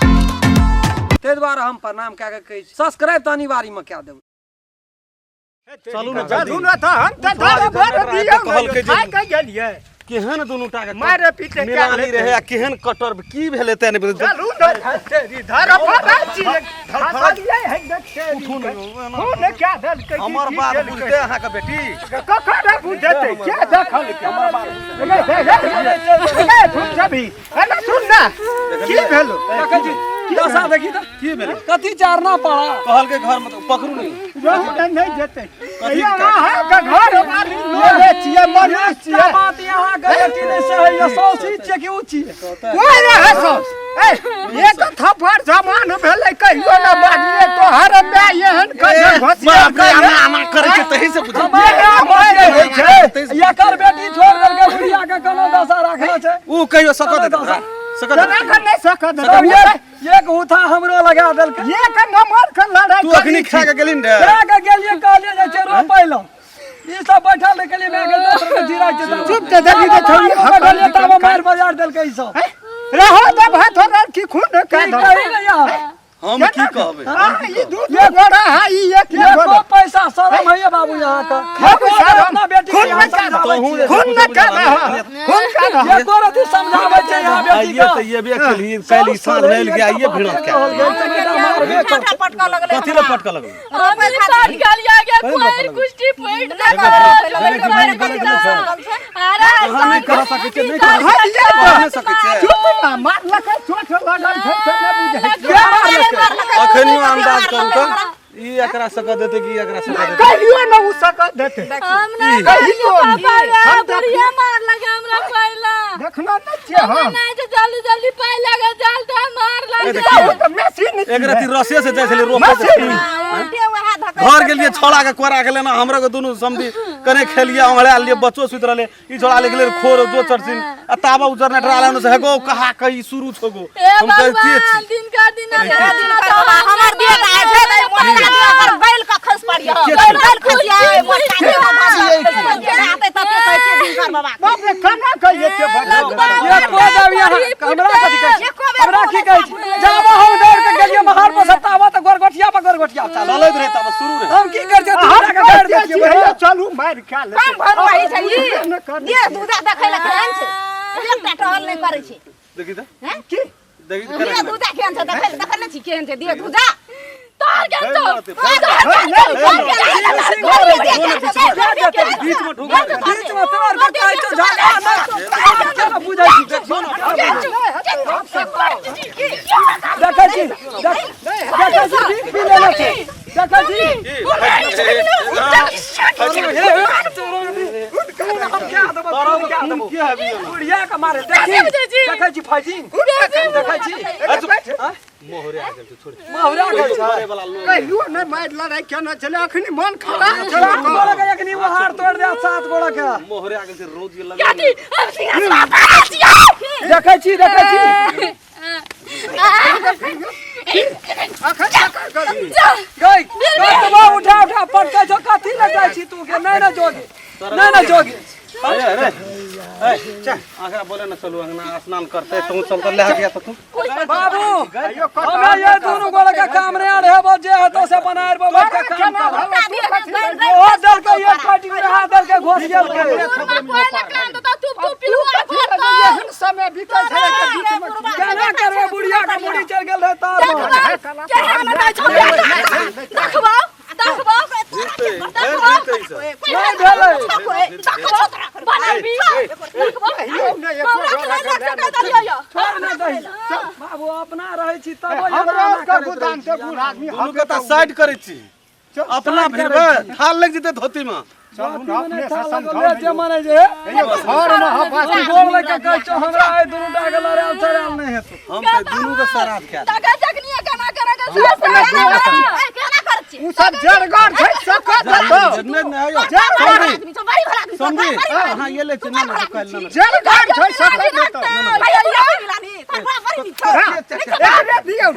ताहि दुआरे हम प्रणाम कए कऽ कहै छी सब्सक्राइब तऽ अनिवार्यमे कए देबै। चलू ने जल्दी। चलू ने तहन तऽ धर भर दियौ कहलकै जे- खाय के गेलियै केहन दुनू टा के मारे पीटे क्या मिलानी लेते? रहे आ केहन कटर की भेलै तें नहि बुझल। चलू ने तेरी धर भर छियै धरलियै है देखते उठू ने यौ, एना खून क्या देलकै की हमर की बात देलकै? बुझते अहाँके बेटी कखन बुझेतै के देखलकै हमर बात सुन सभी अरे सुन ना की भेलो देखै छी दशा देखी तऽ की भेलै कथी चारना पड़ा कहलकै घर में तऽ पकड़ू नहि रहू नहि जेतै कथी अहाँके घर वाली लोले छियै मनुष्य छियै बात यहाँ के बेटी नहि सहैया सौसी छियै कि उ छियै कोइ रहै सौस ए एक थप्पड़ जमान भेलै कहियो न मारिए तोहर माय एहन कहे बाप रे आना आना करै छै तही से बुझल एकर बेटी छोड़ देलकै बुढ़िया के कोनो दशा राखना छै उ कहियो सकत देतै ओकरा? सकत देतै? नहि सकत तब एक एक हुथा हमरो लगा देलकै एक नंबर के लड़ाई तू अखनी खा के गेलिन रे खा के गेलियै कहलियै जे छै रोपै लए ई सब बैठल रहे कहलियै माय के दोसर के जीरा छै चुप तऽ देखी तऽ छौड़ी बैठलियै तब मारि बजार देलकै ई सब रहो दब हाथ की खून की का दब कही ने यार हम की कहबै हाँ, ई दू दू गोड़ा है ई एक एको गोड़ा पैसा शरम है बाबू यहाँ का खूब शरम। अपना बेटी के खून यहाँ में का समझाबै तोहूँ छियै। खून न कर रहा खून कर रहा एको रति समझाबै छै यहाँ बेटी आइए के तऽ ये भी अकेली काल्हि ई साँझ भेल कि आइए भिड़त के पटका लगलै कथी लए पटका लगलै हमनी साथ गलिया के कोई कुश्ती पेट अरे अहाँ नहि कह सकै छियै नहि कह हट जा कह नहि सकै छियै चुप ना मारलकै चोट लगल छै से नहि बुझै छियै। अखनियो अंदाज करू तऽ ई एकरा सकत देतै कि ई एकरा सकत देतै कहियो न उ सकत देतै हम नहीं कहियो पापा नहि। रे हम बुढ़िया मार लगे हमरा पहिला देखना नहि छियै हमरा हम नहीं तो जल्दी जल्दी पाई लगे जल्दी मार लगे ओ तऽ मशीन एक रति रसे से जाइ छलै रोपे मशीन घर गेलियै छौड़ा के कोरा के लेना हमरा के दुनू समधी कने खेलियै ओंघड़ा लिए बच्चो सुति रहलै ई छौड़ा ले गेलै खोर जो चढ़सिन आ ताबा उ जनरेटर आला से हेगो कहा कही शुरू छगो ए हम कहै भगवान छी दिन का दिन हमर देह तऽ आइ छै तऽ मोटा देह पर बैल कऽ खसि पड़ियै बैल बैल खसिया मोटा देह आते तते कहै छियै दिनकर बाबा बाप रे केना कहियै के भगवान एको देब यहाँ हमरा कथी कहै छी हमरा की कहै छी जाबो हम दौड़ के गेलियै महार पर से ताबा तऽ गोरगोठिया पर गोरगोठिया चल चलैत रहे तब शुरू रहे हम की करै छियै हम तू के गाड़ि दै कहै छियै छियै, बुझलियै? चलू मारि खा लेतै कम भरुआही छै ई नहि करू। देह दूधा देखै लए केहन छै एकटा टहल नहि करै छै देखी तऽ हैं? की देखी तऽ देह दूधा केहन छै देखै लए देखै नहि छी केहन छै देह दूधा तोर के तो बीच में ढुका दे। बीच में तोहर के कहै छौ झगड़ा नहि केना बुझै छी देखै छी देखै छी बीच पी लेने छै देखै छी बुढ़िया के मारे देखी देखै छी फौजी देखै छी मोहरे आ गेल छोड़ मोहरा गेल छै मारे वाला लोग कहियो नहि मारि लड़ाइ केने छलै अखनी मन खराब छलै सात गोड़ा के एखनी वो हार तोड़ दे सात गोड़ा के मोहरे आ गेल छै रोज ये लगे देखै छी देखै छी अखन तक करी गई गई तो उठा उठा पटकै छौ कथी लए जाइ छी तू के नहि ने जोगी नहि ने जोगी अरे अरे ए चल आखरा बोले ना चलू अंगना स्नान करते तू चल तो ले गया तो तू बाबू हमे ये दुनू गोड़ा के काम नहीं आड़े हेबो जे हेतो से बनाए रहो बैठ के काम कर ओ दल के एक पार्टी में रहा दल के घोस गेल के एहन समय बीतल छलै के बीच में केना करबे बुढ़िया के मुड़ी चल गेल रहे तार में नहीं भेलै छोड़ ना दही बाबू अपना रहै छी तब हमरा के गोदाम से बूढ़ आदमी दुनू के तऽ साइड करै छी अपना भिड़बै थाल लागि जेतै धोती में चलू ने अपने से समझाउ जे माने जे घर में हम बात गोड़ लग के कहै छौ हमरा आइ दुनू टा के लड़ायल सड़ायल नहि हेतौ हम तऽ दुनू के सराध कए देबै। उ सब जड़गर छै सकत हेतौ नहि नहि आयो जड़गर समझी अहाँ ये ले छी ना ना काल्हि ना जड़गर छै सकत हेतौ एकरे दियौ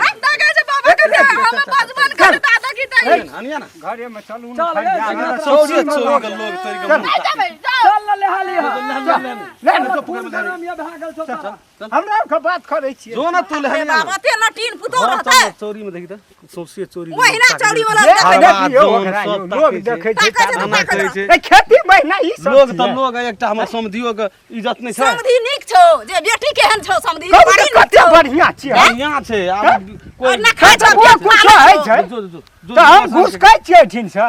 नहीं अनिया ना घरे में चलू चल, ना ए, फरिया चल, ना। चोरी चोरी के लोग तोरी के नहीं जाबै जाओ चल ले हाली ले ले ले ने, खून गरम ये भागल छौ तोरा। हमरा आरके बात करै छियै जो ना तू ले अरे हनिया ना। बाबा ते न टीन पुतो घर रहतै चल, चोरी में देखी त सौंसे चोरी ओहिना चौरी वाला देख देखै हवा, देखियौ जोन, ओकरा सब यौ, ताकै लोग छै। देखै छै ताकै छै, एना कहै छै ए, खेती महिना ई सब लोग तऽ छियै। लोग है, एकटा हमर समधियो के इज्जत नहि छै समधी नीक छौ जे बेटी केहन छौ समधी कहू बड़ी तऽ नीक कते छौ बढ़िआँ छियै बढ़िआँ छै आब कोइ और ना खाइ छौ ओ कुछो होइ छै जो जो जो तऽ हम घुसकै छियै एहिठिनसँ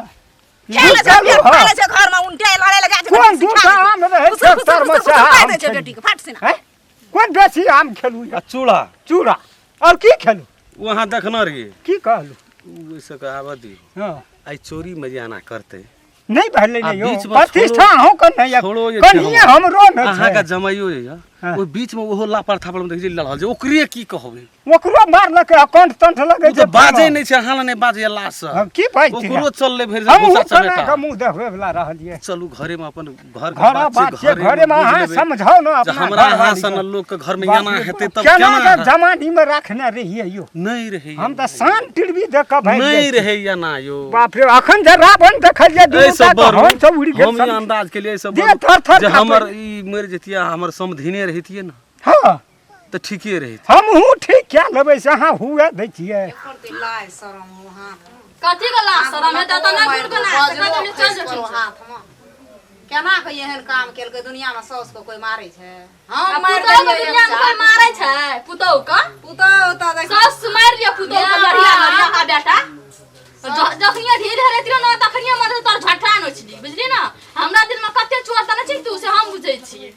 खेले छै घुसकलहुँ, खा हँ। ले छै घर में उनटे लड़े लगा छै कोन दूटा आम रहै खुसुर छै खुसुर तरमे खुसुर से खुसुर आम दै छै खेलू। बेटी के फट सिना हैं? कोन बेसी आम खेलू आ चूड़ा चूड़ा आओर की खेलू वहाँ देखने रहियै की कहलू ओ ओहि सबके आबऽ दियौ हँ आइ चोरी में जे एना करतै नहि भेलै आ ने यौ बीचमे प्रतिष्ठा छोड़ो- अहूँके नहि यऽ छोड़ो जे छै कनिए हमर। हमरो ने अहाँके छै जमाइयो जे यऽ हाँ। ओहि बीच में ओहो लापड़ थापड़ में देखै छियै लड़ल छै ओकरे की कहबै ओकरो मारलकै अकंठ तंठ लगै ओ छै तऽ बाजै नहि छै अहाँ लग नहि बाजैया लाज से हम की बाजतियै ओकरो चललै भरि हमहूँ भूसा केना चमेटा कऽ मुँह देखबै वला रहलियै चलू घरे में अपन घर के घर बात बात छै छै घरे में बुझि अहाँ लेबै। समझाउ ने जे अपना हमरा अहाँ घरवाली सन के। लोक के घर में बाप एना रे हेतै बाप, तब केना केना के जमानी में रखने रहियै यौ नहि रहै हम तऽ शान टिरबी देख कऽ भागि नहि जाइ छी। रहै एना यौ बाप रे अखन जे रावण देखलियै एहि दुनू सब टा बड़ के हम सब उड़ि गेल हम ई सब। अंदाज के लिए एहि सब देह थर थर जे काँपै। हमर ई मरि जतियै हमर समधिने रहितियै ने हँ तऽ ठीके रहित हमहूँ ठीक कए लेबै से अहाँ हुए दै छियै लाज शरम हो हाथ में। कथी के लाज शरम हेतै तऽ नहि गुण गुना बजलो चल खसि जो पड़ो हाथ में। केना के एहन काम केलकै दुनिया में साउस के कोई मारे छै हम मारि पुतहु के देलियै दुनिया में कोई मारै छै पुतहु के पुतहु तऽ देख सास मारि लिअ पुतहु के लड़िया लड़िया का बेटा जखनिये ढील हेरैत रहियो ने तखनिये मदद तोर झट्टा नोचली बुझली ने हमरा दिल में कते चोट देने छी तू से हम बुझै छियै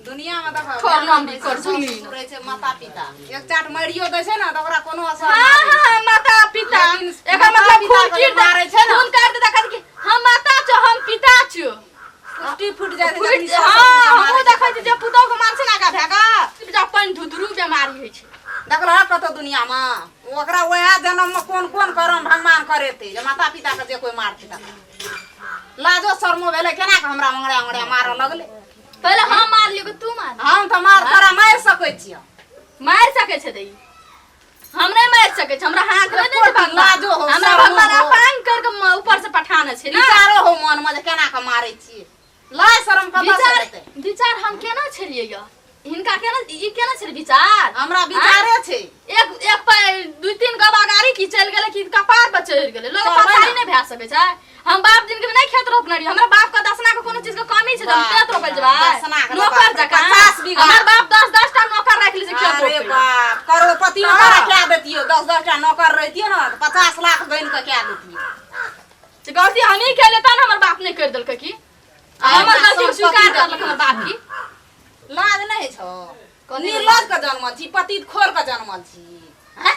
दुनिया में देखो छोड़ नाम भी कर साउस जमीन। रहै छै माता पिता एक चाट मारियो दै छै ने तऽ ओकरा कोनो असर हाँ नहि हाँ हाँ, माता पिता लेकिन एकर माता मतलब पिता खून के कीर जे मारै छै ने। खून काट दे देखत कि हम माता छो हम पिता छो पुष्टि फूटि जाइ छै फुटि जखनी साउस हाँ ससुर के हमहूँ मारै छै। देखै छी जे पुतहु के मार छै ने आगा भए कऽ जा पानि धुधरू बेमारी होइ छै देखलह कतौ दुनिया में ओकरा वएह जन्म में कोन कोन कर्म भगवान करेतै जे माता पिता के जे कोई मारतै तकरा लाजो शर्मो भेलै केना के हमरा मंगड़ा मंगड़ा मारऽ लगलै पहिले हम मारलियो कि तू मार हम तऽ मार तोरा मारि सकै छियौ मारि सकै छै दै हम नहि मारि सकै छी हमरा हाथ नहि छै भगवान लाजो हो, हमरा शर्मो भगवान हो। अपांग करके ऊपर से पठाने छै ने विचारो हो मन में जे केना के मारै छियै लाज शरम कतऽ से विचार हेतै विचार हम केना छलियै यऽ हिनका केना ई केना छलै विचार हमरा विचारे छै एक एक पाइ दू तीन गो गाड़ी की चलि गेलै कि कपार पर चढ़ि गेलै लोग चढ़बै पथारी ने। नहि भए सकै छै हम बाप दिन के नहि खेत रोपने रहियै हमरा बाप के दसना के कोनो चीज के कमी छै तऽ हम खेत रोपै दसना जेबै के नौकर बाप रे, जकाँ 50 बीघा। हमर बाप 10 10 टा नौकर राखि लै छै खेत अरे रोपै लए। बाप करोड़पति हाँ। तोरा कए देतियौ दस दस टा नौकर रहितियौ ने तऽ 50 लाख गनि कऽ कए देतियौ से गलती हमही केलियै तहन हमर बाप नहि करि देलकै की आ हमर गलती स्वीकार करलक हमर बाप की लाज नहि छौ निर्लज के जनमल छी पतित खोर के जनमल छी हैं?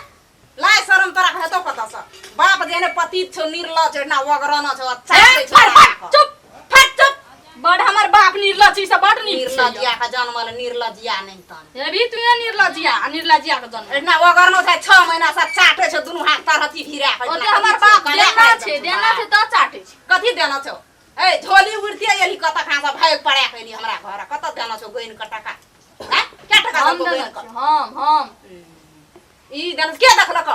लाज शरम तोरा हेतौ कतऽ से बाप जेहने पतित छौ निर्लज एना वगरना छौ अच्छा ए, छौ फट फट चुप फट चुप बड़ हमर बाप निर्लज ई सब बड़ नीक छै निर्लजिया के जनमल निर्लजिया नहीं तन अभी तू ये निर्लजिया आ निर्लजिया के जन्म एना वगरनो छै 6 महीना से चाटे छौ दुनू हाथ तरहथी भिरा के ओते हमर बाप देना छै देना छै तऽ चाटे छै कथी देना छौ ए झोली उड़ते एली कत कहाँ से भाग पड़ा के एली हमरा घर कत देना छौ गोइन के टका हैं क्या टका हम देलको देना गोइन के छै हम हम ई देना के देखलक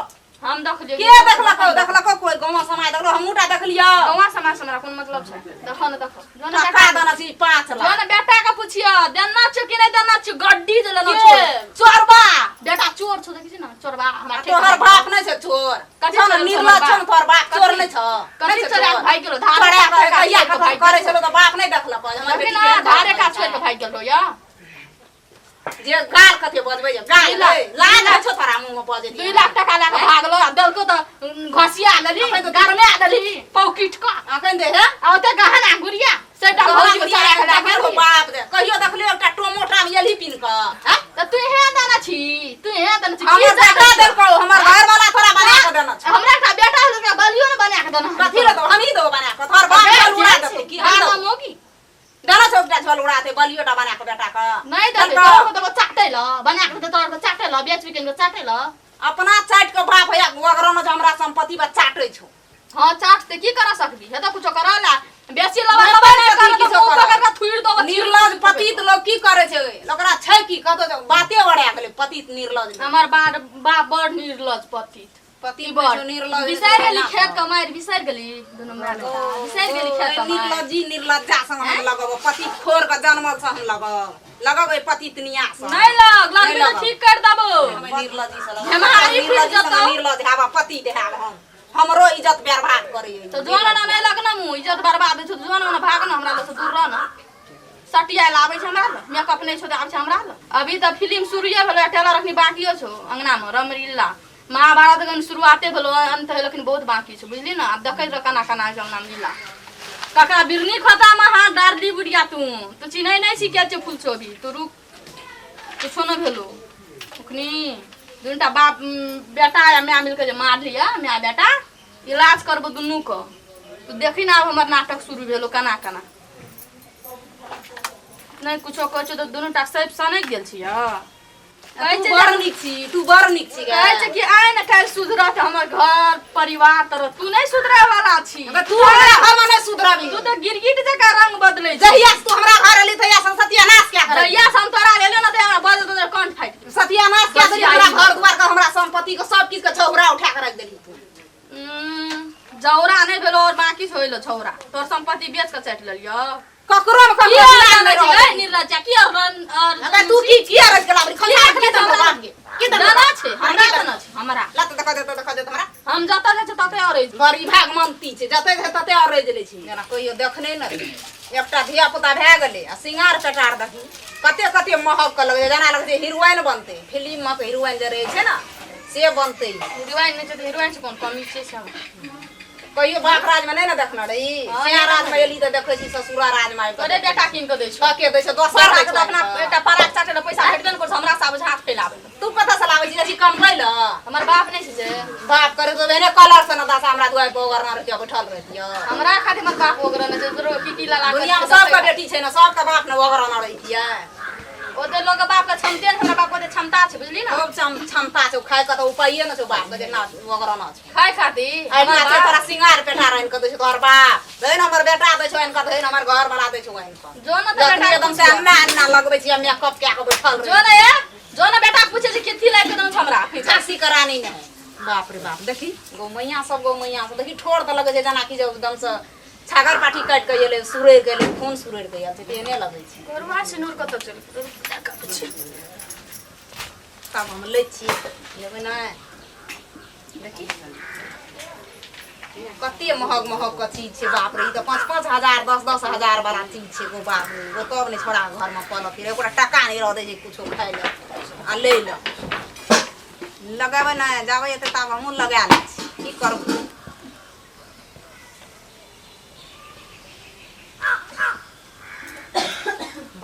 हम देखलियै के देखलक देखलक कोई गाँव समाज देखलक हमहूँ टा देखलियौ गौवा समाज से हमरा कोन मतलब छै देखो ने देखो जो ने टका बेटा देना छी 5 जो लाख ने बेटा के पुछियो देना छौ कि नहि देना छौ गड्डी जे लेना के? छौ चोरबा बेटा चोर छौ देखै छी ने चोरबा हमरा ठेक तोहर बाप नहि छै चोर कथी छौ ने चोर छौ निर्लज हमर छौ ने तोहर बाप चोर कथी? नहि छौ कथी नहि छौ चोरा चोर। भागि गेलो धारे चोरा कात के कहिया छोड़ि कऽ खतम भागि करै गेलो। छलो तऽ बाप नहि देखलक हमर देखी बेटी ने केहन धारे घर कात मे छोड़ि कऽ छै। भागि गेलो या जे गाल कते बजबै गाल दुई लाख- ए, लाज होइ छौ तोरा मुँह में बजै 2 लाख टका लए कऽ भागलो आ देलको तऽ घसिया देली गरमे देली पौकिट कऽ अखन दे हे आ ओते गहना गुड़िया सबटा भौजी के चोरा के लए देखो गेली। बाप रे कहियो देखलियो एकटा टोमोटा में एलही पिन कऽ हैं? तऽ तू एहन देने छी तू एहन देने छी की हमर जानै बेटा छी? देलकौ हमर घर वाला तोरा बना कऽ देना छौ हमरा एकटा बेटा होल ओकरा बलियो ने बना के देना कथी लए दौ हमही दौ बना कऽ तोहर बाप झोल उड़ा देतौ की हम दौ मोगी देना छौ एकटा झोल उड़ा दे बलियो टा बना कऽ बेटा कऽ नहीं देते देलकौ? तोहर के देबो चाटे ल बना के देते तोहर के चाटे ल बेच बिकेन के चाटे ल अपना चाटि कऽ बाप भैया वगरनो जे हमरा संपत्ति पर चाटै छौ हाँ चाटते की कर सकबी हे तो कुछो कर ला बेसी लबा नहि लबा कर नहीं सकबी कर किछो तो मुंह करऽ। पकड़ के थुइर दो निर्लज पतित लोग की करे छै ओकरा छै की कतौ बाते बड़ा गेलै पतित निर्लज लोग। हमर बाप बाप बड़ निर्लज पतित पति बड़ निर्लज बिसरि गेली खेत कमाइ बिसरि गेली दुनू माय बेटा बिसरि गेली खेत कमाइ निर्लजी निर्लज्जा संग हम लगब पति खोर के जनमल से हम लगब लगब पति तनिया से नहीं लग नहीं लगबे तऽ लगब। ठीक कर देबो निर्लजी से लगब हेमारी फुटि निर्लजी संग जेतौ। निर्लज हैब पति देहाब हम हमरो इज्जत बर्बाद करी तो जोन ना नहीं लगना मुँह इज्जत बर्बाद होइ छौ जोन ना भाग ना हमरा लग से दूर रह ना सटिया आबै छै हमरा लग मेकअप नहि छौ तऽ आबै छै हमरा लग अभी तऽ फिल्म शुरुए भेलो टेलर अखनी बाकियो छौ अंगना मे रामलीला महाभारत अखन शुरुआते भेलो अंत हेलो अखन बहुत बाकी छौ बुझली ना आब देखैत रह केना केना होइ छै अंगना मे लीला ककरा बिरनी खोता मे हाथ डारली बुढ़िया तू तू चिन्है नहि छी के छै फूल छौ अभी तू रुक कुछो नहि भेलो अखनी दुनूटा बाप बेटा आ माय मिलके जे मारलियै माय बेटा इलाज करबो दुनू के तू देखी ना आब हमर नाटक शुरू भेलो केना केना नहि कुछो कहै छौ तऽ दुनूटा सैप सनकि गेल छियै कहै तू छै बड़ नीक छी तू बड़ नीक छी गे। कहै छै कि आइ ने काल्हि सुधरत हमर घर परिवार तर तू नहि सुधरै वाला छी अगर तू हमरा घर में नहीं सुधरबी तू तऽ गिरगिट जकाँ रंग बदलै छी जहिया से तू हमरा घर एली तहिया से सत्यानाश कए देलही। जहिया से हम तोरा लेलियो ने तऽ हमरा बजल तऽ कंठ फाटि गेल सत्यानाश कए देलही हमरा घर दुआर के हमरा संपत्ति के सब किछ के झौरा उठा के रख देलही तू जौरा नहि भेलो और बाकी होइलो छौरा तोर संपत्ति बेच के चाटि लेलियो ककरो में की ककरो और लाज जानै नहीं छी रहल। गै निर्लज्जा की और और अगर तू की किया रख गेला खाली किया हाथ रखने के हमरा? बाप के की देलक? दादा छै हमरा की तऽ न छै हमरा लत देखा दे देखा दे हमरा हम जतऽ जाइ छै ततऽ अरै छी बड़ी भागमंती छै जतऽ छै तते और रहि गेलै छै जेना कहियो देखने ने रही एकटा धिया पुता भए गेलै आ सिंगार पेटार देखी कते कते महग के लगै छै जेना लगै छै हीरोइन बनतै फिल्म मे हीरोइन जे रहै छै ने से बनतै हीरोइन नहि छै तऽ हीरोइन छै कोन कमी छै से हमरा। कहियो बाप राज में नहीं ना देखने रही हाँ, सिया राज में एली तो देखै छी ससुरा राज में आबि तोरे बेटा कीन के दै छौ के दै छै दोसर तोरा दै के छौ तऽ अपना एकटा पराग चाटे लए पैसा भेटबे ने करै छौ हमरा से आबै छै हाथ फैलाबै लए। तू कतऽ से लाबै छी जाइ छी कमबै लए हमर बाप नहि छै जे बाप करे तो एहने कलर से न दासा हमरा दुआरि पर ओगरना रहितियो बैठल रहितियो हमरा खातिर हमर बाप ओगरने छै तोरो की की लगा के दुनिया में सबके बेटी छै ने सबके बाप ने ओगरना रहितियै ओते लोग के बाप के क्षमते ने हमरा बाप के ओते क्षमता छै बुझली ने खूब क्षमता छौ खाय के तऽ उपाये ने छौ बाप के जेना ओगरना छौ खाय खातिर आइ हमर नाचे बाप- तोरा सिंगार पेठार आनि कऽ दै छौ तोहर बाप दही ने हमर बेटा दै छौ आनि कऽ दही ने हमर घर वाला दै छौ आनि कऽ जो ने तऽ जखनी बेटा एकदम से अन्ना अन्ना लगबै छी मेकअप कए कऽ बैठल जो रहै ने ये जो ने बेटा के पूछे छै कथी लाइक के देलहुँ हमरा झांसी करानी नहि बाप रे बाप देखी गौ मैया सब गौ मैया सब देखी ठोर तऽ लगै छै जेना कि जे एकदम से छागर पाठी काटि कऽ एलै सुरैर गेलै खून सुरैर कऽ आयल छै तेहने लगै छै घरवा सिनूर कतऽ चलि गेल? तब हम लै छी लेबै नहि देखी कते महग महग के चीज छै बाप रे ई तऽ 5-5 हजार 10-10 हजार वाला चीज छै गो बाप रे गो तब नहि छोड़ा घरमे पलक फिर ओकरा टका नहि रह दै छै कुछो खाइ लए आ लै लए लगेबै नहि जाबै एते ताब हमहूँ लगा लै छी की करबै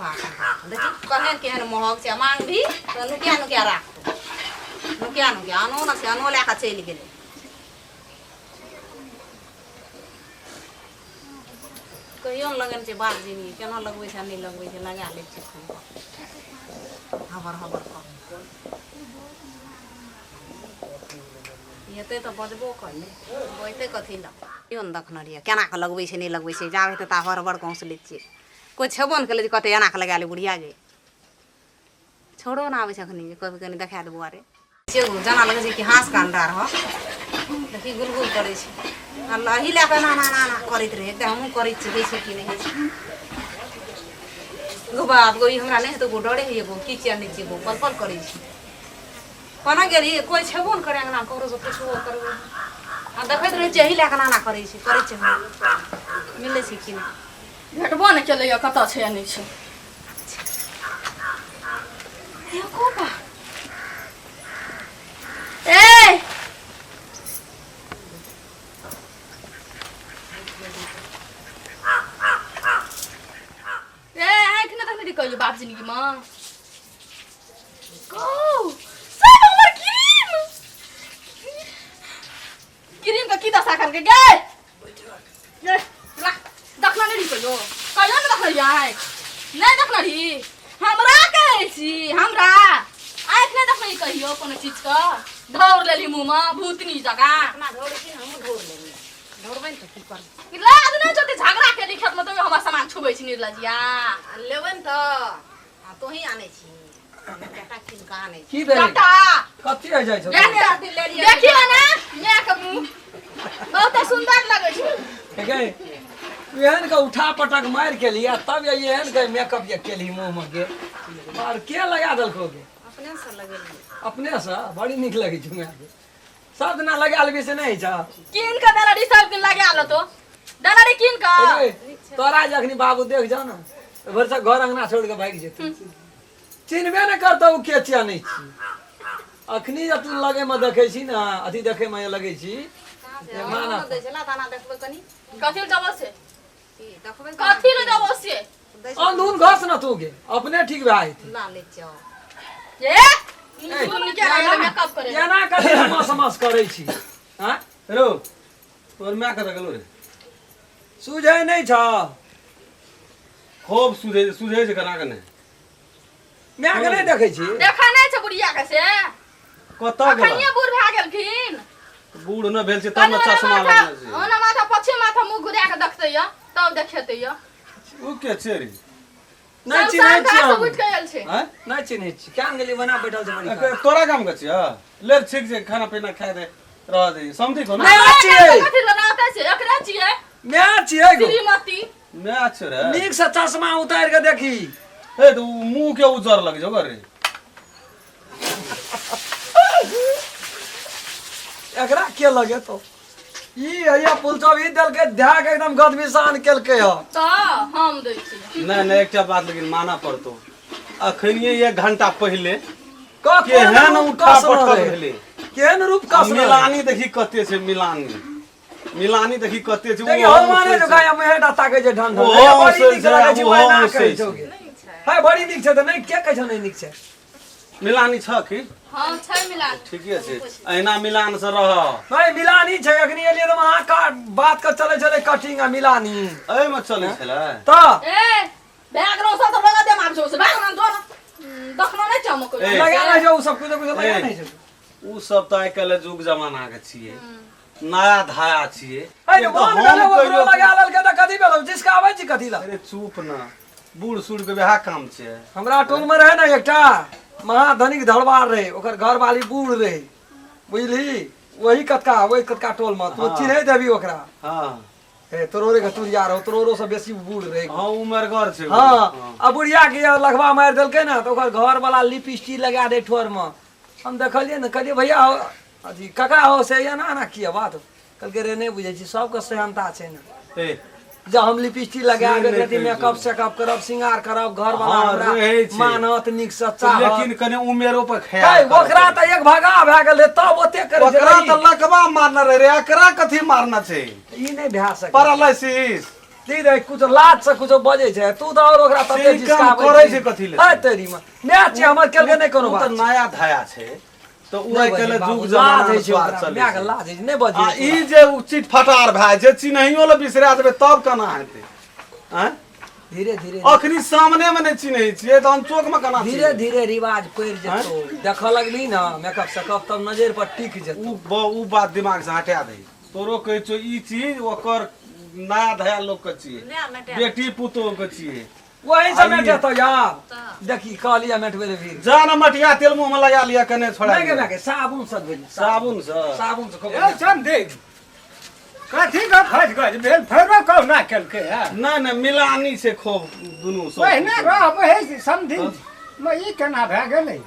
बाप रे बाप देखी केहन केहन महग छै मांग भी तऽ नुकिया नुकिया राखू नुकिया नुकिया अनो ने छै अनो लए कऽ चलि गेलै कहियो ने लगन छै बात जिनगी केना लगबै छै आ नहि लगबै छै लगा लै छै खूब हबर हबर कऽ हेतै तऽ बजबो करलै बजतै कथी लए कहियो ने देखने रहियै केना कऽ लगबै छै नहि लगबै छै जाबै तऽ ता हड़बड़ कऽ हौसलै छियै कोइ छेबो नहि केलै जे कहतै एना कऽ लगा ले बुढ़िया गे छोड़ो ने आबै छै अखनी जे कभी कनि देखा देबो आरे जेना लगै छै कि हाँस के अंडा रह देखी गुलगुल करै छै आ एही लए कऽ एना एना एना एना करैत रहै एकटा हमहूँ करै छियै होइ छै कि नहि होइ छै गो बाप गो ई हमरा नहि हेतौ गो डरे होइए गो की छियै नहि छियै गो पल पल करै छै कोना गेली कोइ छेबो नहि करै अङ्गना ककरोसँ पुछबो करबै आ देखैत रहै छियै एही लए कऽ एना एना करै छै करै छै मिलै छै कि नहि भेटबो नहि केलैए कतऽ छै आ नहि छै एको बा ए ए आँखि नहि देखने रही कहियो बाप जिंदगीमे गौ सब हमर क्रीम क्रीम के की दशा करके गे ए, ला, देखना नहीं रही कहियो कहियो नहीं देखने रही आँखि नहीं देखने रही हमरा कहै छी हमरा आँखि नहीं देखने रही कहियो कोनो चीज के धौर लेली मुँहमे भूतनी जकाँ अपना ढोर छी ने हमहूँ ढोर लेलियै ढोरबै ने तऽ की करबै लाज नहि छौ झगड़ा के लिखत में तो हमर सामान छुबै छी निर्लजिया लेबै ने तऽ आ तोही आनै छी किनका नहि की भेलै टाटा कथी होइ जाइ छौ देखियो ना माय के मुंह बहुत सुंदर लगै छै गै एहन के उठा पटक मारि के लिया तब ये एहन के मेकअप ये केली मुंह में के और के लगा देलको के अपने से लगेलियै अपने से बड़ी नीक लगै छै माय के सब दिना लगा लेबी से नहि छै कीन के देना सब दिन लगा लेतो देना रे कीन के गै, तोरा जखनी बाबू देख जाओ ना तऽ भरिसक घर अंगना छोड़ के भागि जेतौ चिन्हबे नहि करतौ ओ के छियै नहि छी अखनी जे तू लगे में देखै छी ने अथी देखै में लगै छी कहाँ से माना दै छै ला दाना देखबै कनी कथी ले देबो से की देखबै कथी ले देबो से दै छै अंधून घस न तू गे अपने ठीक भए जेतै ला ले जाओ ए मुंह के लागल मेकअप करे एना कथी मस मस करै छी आँय रो तोर माय कतऽ गेलो रे सुझै नहि छ खूब सुझे सुझे छै केना के नहि मायके नहि देखै छी देखा नहि छै बुढ़िया के से कतऽ गेल अखनिये बूढ़ भए गेलखिन बूढ़ न भेल छै तब ने चश्मा लगने छै ओना माथा पछे माथा मुंह घुरा के देखते या तब देखेते या उ के छै रे नहि चिन्है छी हम उठि के आयल छै आँय? नहि चिन्है छी केहन गेली बना बैठल छै बड़ी काल। तोरा गाम के छियै ले ठीक छै खाना पीना खाए दे रह दे समझी को ना माय छियै कथी लड़ाते छै एकरे छियै माय छियै गो श्रीमती माय छै रे नीक से चश्मा उतारि के देखी ए तो उ मुंह के उजर लग जो रे एकरा के लगे तो ई हैया पुलचब ई देलकै ध्या के एकदम गदमिसान केलकै ह तऽ हम दै छी नहीं नहीं एकटा बात लेकिन माना पड़तो अखनिये एक घंटा पहिले क केहन रूप उठा कसना पटक रहे? भेलै केहन रूप कसना रहे? मिलानी देखी कते छै मिलानी मिलानी देखी कते छै देखी ओहो हनुमाने औंसै जो छै। गाया मुहेटा ताकै छै ढन ढन ओहो हैया बड़ी औंसै नीक छै, लगै छै ओहो ओहिना औंसै कहै छै। छौ गे। है बड़ी नीक छै तऽ नहि के कहै छौ नहि नीक छै मिलानी छ की हँ छै मिलान ठीके छै अहिना मिलान से रह नहीं मिलानी छै अखनी एलियै तऽ अहाँ का बात के चलै छलै कटिंग आ मिलानी एहिमे चलै छलै तऽ ए भए गेलौ सब तऽ लगा देम आब जो से भए गेलौ जो ना दखनो नहि चमक ए। लगा नहि छै ओ सब कुछो कुछो लगा ए। नहि छै उ सब तऽ आइ काल्हि जुग जमाना के छियै नया धाया छियै अरे एक तऽ मोन हम भेलै ओकरो कहियो- लगा लेलकै तऽ कथी भेलौ जिसका आबै छी कथी लए अरे चुप ना बूढ़ सूढ़ के वएह काम छै हमरा टोल में रहे ना एकटा महाधनिक धरबार रहे ओकर घरवाली बूढ़ रहे बुझली वही कतका वही कतका टोल में तू हाँ। चिन्है देबी ओकरा हाँ हे तोरोरे के तुरिया रहो तोरोरो से बेसी बूढ़ रहे हाँ उमरगर छै ओ। हाँ आ बुढ़िया के लखवा मारि देलकै ने तऽ ओकर घर वाला लिपस्टिक लगा दे ठोर में हम देखलियै ने कहलियै भैया हो अथी काका हो से एना एना किया बात कहलकै रे नहि बुझै छी सबके सेहनता छै ने ए जब हम लिपस्टिक लगा से के नहि यदि कहै मेकअप छै। सेकअप करब श्रृंगार करब घर वाला हाँ, हमरा रहै छै। मानत नीक से चाहत लेकिन कने उमेरो पर है ख्याल करऽ ओकरा पड़तै। तऽ एक भगा भए गेल रहै तब ओते करै छै ओकरा तऽ लकवा मारने रहे रे एकरा कथी मारना छै ई नहि भए सकै पैरालिसिस की रे कुछ लाज से कुछो बजै छै तू तऽ और ओकरा तते से ई काम जिसकाबै करै छै कथी ले? है तेरी मां माय छै हमर केलकै नहि कोनो उ तऽ बात नया धाया छै तऽ उ नहि आइ काल्हि बजै जुग बाबू, जमाना लाज होइ छै अनुसार ओकरा, चलै मायके छै। लाज होइ छै नहि बजै आ ई जे उ चिट फटार भए जाइ छै चिन्हैयो लए बिसरा जेबै तब केना हेतै आँय धीरे धीरे अखनी सामने मे नहि चिन्है छियै तऽ हम चौक मे केना धीरे चिन्हबै? धीरे रिवाज पड़ि जेतौ देखऽ लगली ने मेकअप सेकअप तब नजर पर टिक जेतौ उ ब- उ बात दिमाग से हटा दही तोरो कहै छौ ई चीज ओकर नया धया लोक के छियै बेटी पुतोह के छियै वही से मेटेतौ यार देखी कहलियै मेटबै ले फिर जा ने मटिया तेल मुँह में लगा लिया कने छोड़ा नहि गे लिअ। माय गे साबुन से धोइ साबुन से साबुन से खूब ए चंदी कथी के फस गज भेल फेरो कहुना केलकै है नहि नहि मिलानी छै खूब दुनू सब पहिने रहबै समझी मे ई केना भए गेलै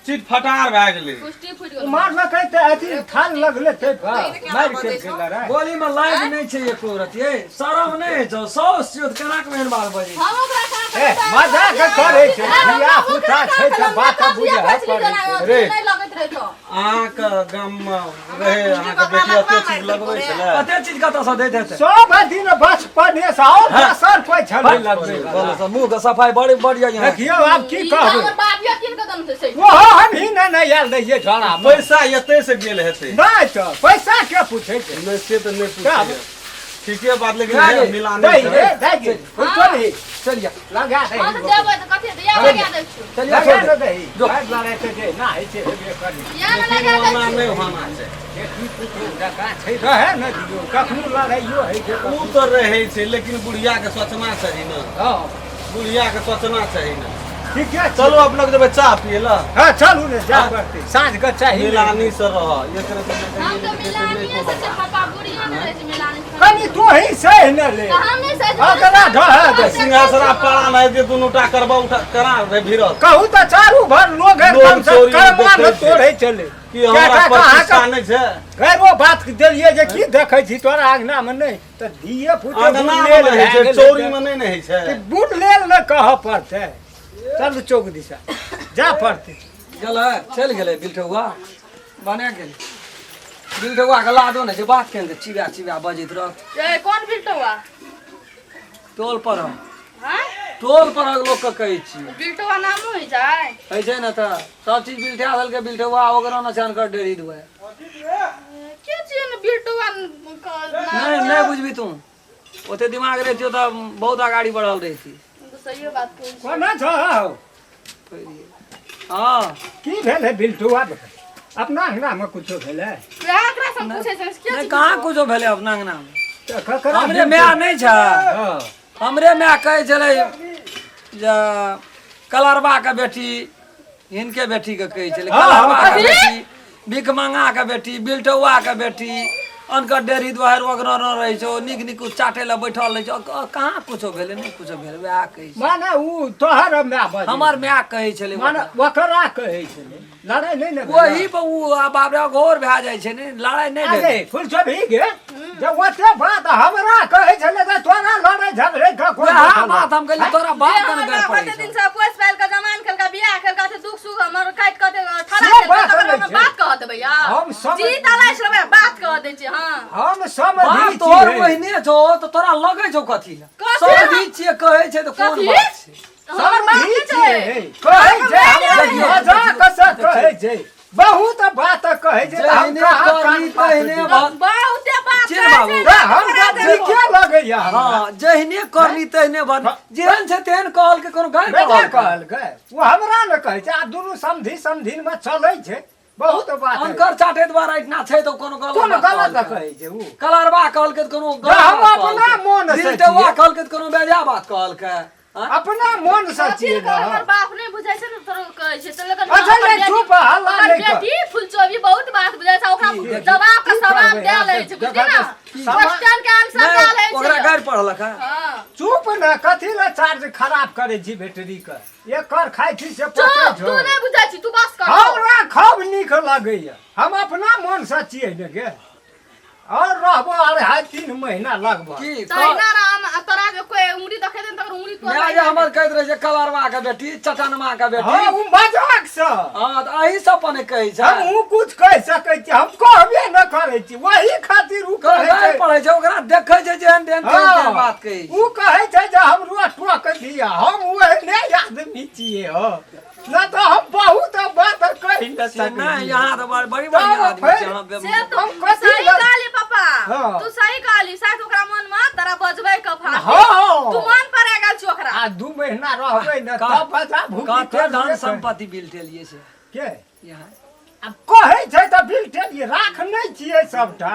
चित फटार भए गेलै पुष्टि फुटि गेल मारलकै तऽ अथी थाल लगलै ताहि पर मारि केलकै लड़ाइ बोली में लाइफ नहि छै एको रति ए शरम नहि होइ छौ सौ सियोत केना के एहन बात बजै हम ओकरा कहाँ ए, मजाक करै छै, धिया पुता छै तऽ बात बुझऽ पड़ै छै। रे। नहि लगैत रहै तो अहाँके गाममे रहै अहाँके बेटी एते चीज लगबै छलै कते चीज कतऽ से दैत हेतै सब दिन बचपने से और दोसर कोइ छलै लगबै बोलो सब मुँह के सफाई बड़ी बढ़िया यहाँ देखियौ आब की ई तऽ कहबै हमर बापिया कीन कऽ देने छै से ओहो हमही ने नहि आयल रहियै झोड़ा मे पैसा एतै से गेल हेतै नहि तऽ पैसा के पूछै छै नहि से तऽ नहि पूछै ठीके बात लेकिन भए हे, गेल। मिलान दै नहि रे छै। दै गे फुलचोरी चलिया लगा दही हम तऽ देबै तऽ कथी हेतै? इएह लगा दै छियौ चलिया लगा छोड़ ने दे दही जो। भाइ लड़ाइ तऽ जे ना होइ छै हेबे करी इएह ने लेकिन लगा दै ओना छियौ नहि होना छै बेटी पुतोहु जकाँ छै रहए ने दियौ कखनो लड़ाइयो होइ छै उ तऽ रहै छै लेकिन बुढ़िया के सोचना चाही ने हँ बुढ़िया के सोचना चाही ने ठीके छै। चलू अपना के जेबै चाह पिए ला। हाँ चलू ने जा पड़तै साँझ के चाही मिलानी से रह एकरे से हम तऽ मिलानिये से छै पापा, बुढ़िया नहि रहै छै मिलानी से। कनि तू ही सही ने ले तऽ हम नहि सही अगला ढह दे। सिंहासना पाड़ा नहि जे दुनू टा करबा उठा करा रे भिड़त। कहू तऽ चारू भर लोग एकदम से चोरी कर्मा देखै न छै। तोड़ै चले कि हमरा कहाँ प्रतिष्ठा नहि छै? गैरो बात देलियै जे की देखै छी तोरा अङ्गना मे नहि तऽ धिये पुते अंगना मे बुढ़ लेल नहि होइ भए छै, गेलै चौरी मे नहि ने होइ छै। तऽ बुढ़ लेल ने कहऽ पड़तै। चलू चौक दिशा जा पड़तै। गेलै चलि गेलै बिलठौआ बना गेलै। बिलठौआ के लादो नहि छै बात केहन छै, चिबा चिबा बजैत रहत। ए, कोन बिलटौआ? टोल पर हाँ? टोल पर लोक के कहै छी। बिलटौआ नामो होइ छै? होइ छै ने तऽ सब चीज बिलठा देलकै बिलठौआ ओकरा ने छान कर डेरी दुआरे। के छियै ने बिलटौआ नाम? नहि नहि बुझबी तू, ओते दिमाग रहितियो तऽ बहुत अगाड़ी बढ़ल रहिती। सहिए बात कहै छी। कोना छौ? हँ की भेलै बिलटुआ? अपना अंगना मे कुछो भेलै? वएह एकरा से हम पूछै छियै, के नहि छी? कहाँ कुछो भेलै अपना अंगना मे। तऽ ककरा हमरे माय नहि छै? हँ। हमरे माय कहै छलै जे कलरबा के बेटी, हिनके बेटी के कहै छलै कलरबा के बेटी, भिखमंगा के बेटी, बिलटौआ के बेटी, अनकर डेरी दुआरि ओकरो न रहै छौ, नीक नीक चाटे लए बैठल रहै छौ। कहाँ कुछो भेलै? नहि कुछो भेलै, वएह कहै छै। माने उ तोहर माय बजै? हमर माय कहै छलै। माने ओकरा कहै छलै। लड़ाइ नहि ने भेलै? ओही पर उ आ बाप रे घोर भए जाइ छै। ने लड़ाइ नहि अरे भेलै। फुलचोभी गे, जे ओते बात हमरा कहै छलै तऽ तोरा लड़ाइ झगड़ै के कोन वएह मतलब? बात हम कहलियै तोरा बाप जे कने हमरा गड़ पड़ै कते दिन छौ। से पोसि पालि कऽ जमान केलका, बियाह केलका, से दुख सुख हमर काटि कऽ ठड़ा से केलका, बात तकर नहि हमरा छै। बात कह देबै यौ? हम सब- जी तलाश रहबै बात कह दै छी। हँ हम समझी बाप तोहर छियै। ओहिने छौ तऽ तोरा लगै छौ कथी लए? कथी? समझी छियै कहै छै तऽ कोन कथी? बात छै? हमर बाप समझी नहि छै। छियै। कहै छै हमरा देखियौ, मजाक से कहै छै, बहुत बात कहै छै तऽ हम जहिने कहाँ करनी कान पात तहिने दियै? बहुते बात चिन्ह कहै बाबू। छै। तऽ हम तऽ ठीके लगैया हमरा। हँ जहिने करनी तहिने भरनी, जेहन छै तेहन कहलकै, कोनो गारि बेटा कहलकै? कहलकै ओ हमरा ने कहै छै। आ दुनू समधी समधिन मे चलै छै, बहुत बात है। अनकर चाटे द्वारा इतना छै तऽ कोनो गलत कोनो बात गलत कहलकै? कहै छै उ? कलरबा कहलकै तऽ कोनो जे हम गलत बात अपना कहलकै? मोन से बिलटौआ छियै। कहलकै तऽ कोनो बेजा बात कहलकै? आँय? अपना मन से कथी छियै के ने। हमर बाप नहि बुझै छै ने तोरो कहै छै तऽ, लेकिन अच्छा, हमर नहि, बेटी- चुप, हल्ला ओकर नहि कर। बेटी फुलचोबी बहुत बात बुझै छै, ओकरा जवाब के की सवाल करबै दए आब? लै छै, बुझली ने? सवाल- क्वेश्चन के आंसर दए लै नहि छै। ओकरा गारि पढ़लक हँ? हँ चुप ने, कथी ले चार्ज खराब करै छी बैटरी के? एकर खाइ छी से पचै चुप, छौ। तू नहि बुझै छी, तू बस कर। हमरा खूब नीक लगैया, हम अपना मन से छियै ने गे। और रहबो 2.5-3 महीना लगभग। की तहिना राम आ तोरा जे कोई उंगली देखे देन तकर उंगली तोड़। माय जे हमर कहैत रहै छै कलरवा के बेटी, चटनमा के बेटी। हाँ उ मजाक से। हँ तऽ अही सब पर कहै छै। हम उ कुछ कहि सकै छी? हम कहबे न करै छी, वही खातिर उ कहै गारि छै। पढ़ै छै, ओकरा देखै छै जेहन तेहन तेहन तेहन हाँ, बात कहै छै। उ कहै छै जे हमरो टोक दिया, हम ओहने आदमी छियै। हो न तऽ हम बहुत बात कहि न से सकै नहि छियै। यहाँ तऽ बड़ी बढ़िया तब आदमी छै। फेर- अहाँ से तो हम कथी सही कहली पापा। हाँ। तू सही कहली, शायद ओकरा मन में तोरा बजबै के फाटी। हाँ। तू मन पर आ गेल छौ ओकरा। आ 2 महीना रहबै ने तब बजा भूखी कते धन संपत्ति बिलटेलियै से के यहाँ? आब कहै छै तऽ बिलटेलियै, राख नहि छियै, सबटा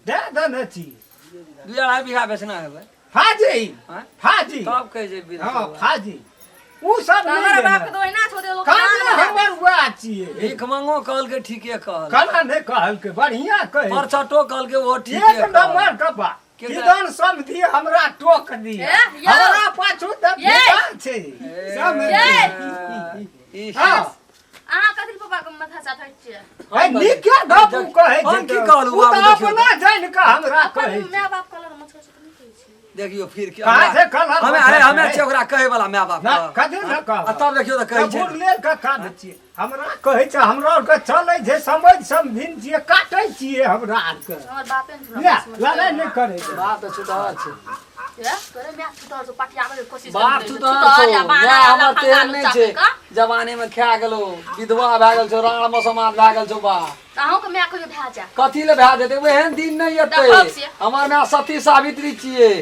दए देने छी। 2-2.5 बीघा बेचना हेबै। फाजी। आँय? फाजी। तब कहै छै बिल। हँ फाजी, उ सब तऽ नहि हमर बाप के लेने। तऽ ओहिना छौ दे लोक खाली नाम बना। हमर वएह छियै। भीख मंगो कहलकै ठीके कहल। केना नहि कहलकै? बढ़िया कहै। परछटो कहलकै ओहो ठीके एक कहल। नंबर के बात। किदन समझी हमरा टोक दिया। ए, यौ। हमरा पाछू तऽ ये। बेटा छै समझी। ई हँ अहाँ कथी पापा के माथा चाटै छियै? ए, नीके गप उ कहै छै। हम की तऽ। कहलहुँ उ बाबू, तऽ देखियौ। अपना जानि कऽ हमरा अपन कहै छै। माय बाप कलर मछो से तऽ नहि कहै छियै? देखियौ फिर के कहाँ छै कलर हमे मछर अरे हमे छै? छियै ओकरा कहै वाला माय बाप ना के। कथी ने कहब? आ तब देखियौ तऽ कहै छै। बुढ़ लेल के काज छियै, हमरा कहै छै। हमरा आरके चलै छै, समझ समझिन छियै, काटै छियै हमरा आरके। हमर बापे ने ले लड़ाइ नहि करै छै। बाप तऽ छुतहर छै। ए, तोरे माय छुतहर छौ, पटियाबै के कोशिश बाप करैत रहै छै। छुतहर छुतहर छौ या बाना माय या हमर लफंगा तेहन नहि लुच्चा छै। के। जवानी में खा गेलो, विधवा भए गेल छौ, राण मसमात भए गेल छौ बा। तऽ अहूँके माय कहियो भए जाय। कथी ले भए जेतै? ओहन दिन नहि एतै। देखब से। हमर माय सती सावित्री छियै,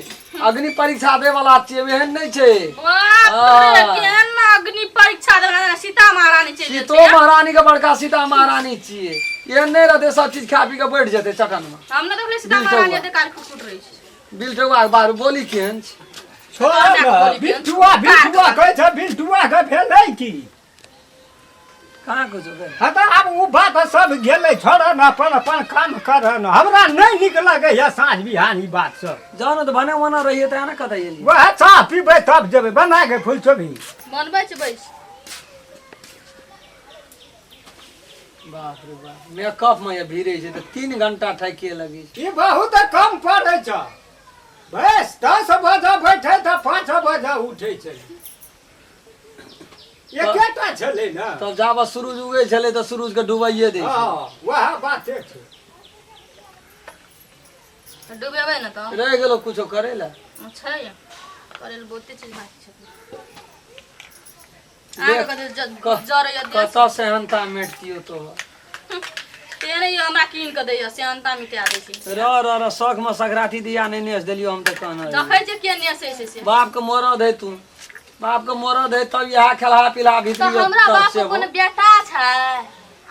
अग्नि परीक्षा दे वाला छियै, ओहन नहि छै। बाप रे, हाँ। केहन अग्नि परीक्षा देलक, सीता महारानी चलि सीतो जेतै। महारानी के बड़का सीता महारानी छियै, एहन नहि रहतै सब चीज खा पी के बैठ जेतै चटन में। हम नहि देखलियै सीता बिलटौआ। महारानी एते काल कुकुर रहै छै। बिलटौआ के बारू बोली केहन छै? छोड़ ने। बोली के। बिट्टुआ बिट्टुआ कहै छ बिट्टुआ के भेलै की कहाँ कुछो भेल हँ तऽ आब ओ बात सब गेलै छोड़ न अपन अपन काम कर न हमरा नहि नीक लगैए साँझ बिहान ई बात सब जाओ ने तऽ भने ओना रहिए तऽ एना कतऽ एलियै वएह चाह पीबै तब जेबै बना के फूल चोभी बनबै छै बैस बाप रे बाप मेकअप में ये भीड़े छै तऽ 3 घंटा ठकिए लगी छै। ई बहुत कम पड़ै छ बस 10 बजे बैठे तऽ 5 बजे उठै छै एकेटा छलै ने तब जाबऽ सूरज उगै छलै तऽ सूरज के डुबाइए दै छै हँ वएह बाते छै डुबेबै ने तऽ रहि गेलो कुछो करै लए छै करै लए बहुते चीज बाकी छै अहाँके कथी जरैया देह कतऽ सेहनता मेटतियो तो ते नहि हमरा कीन कऽ दैया सेहनता मिटा दै छै र र र शौक में संक्रांति दिया नहि नेस देलियो हम तऽ कहना रहियै। देखै छियै के नेसै छै से बाप के मरद है तू बाप के मरद है तब इएह खेलहा पिलहा तऽ भीतरी हमरा तब बाप से के कोनो बेटा छै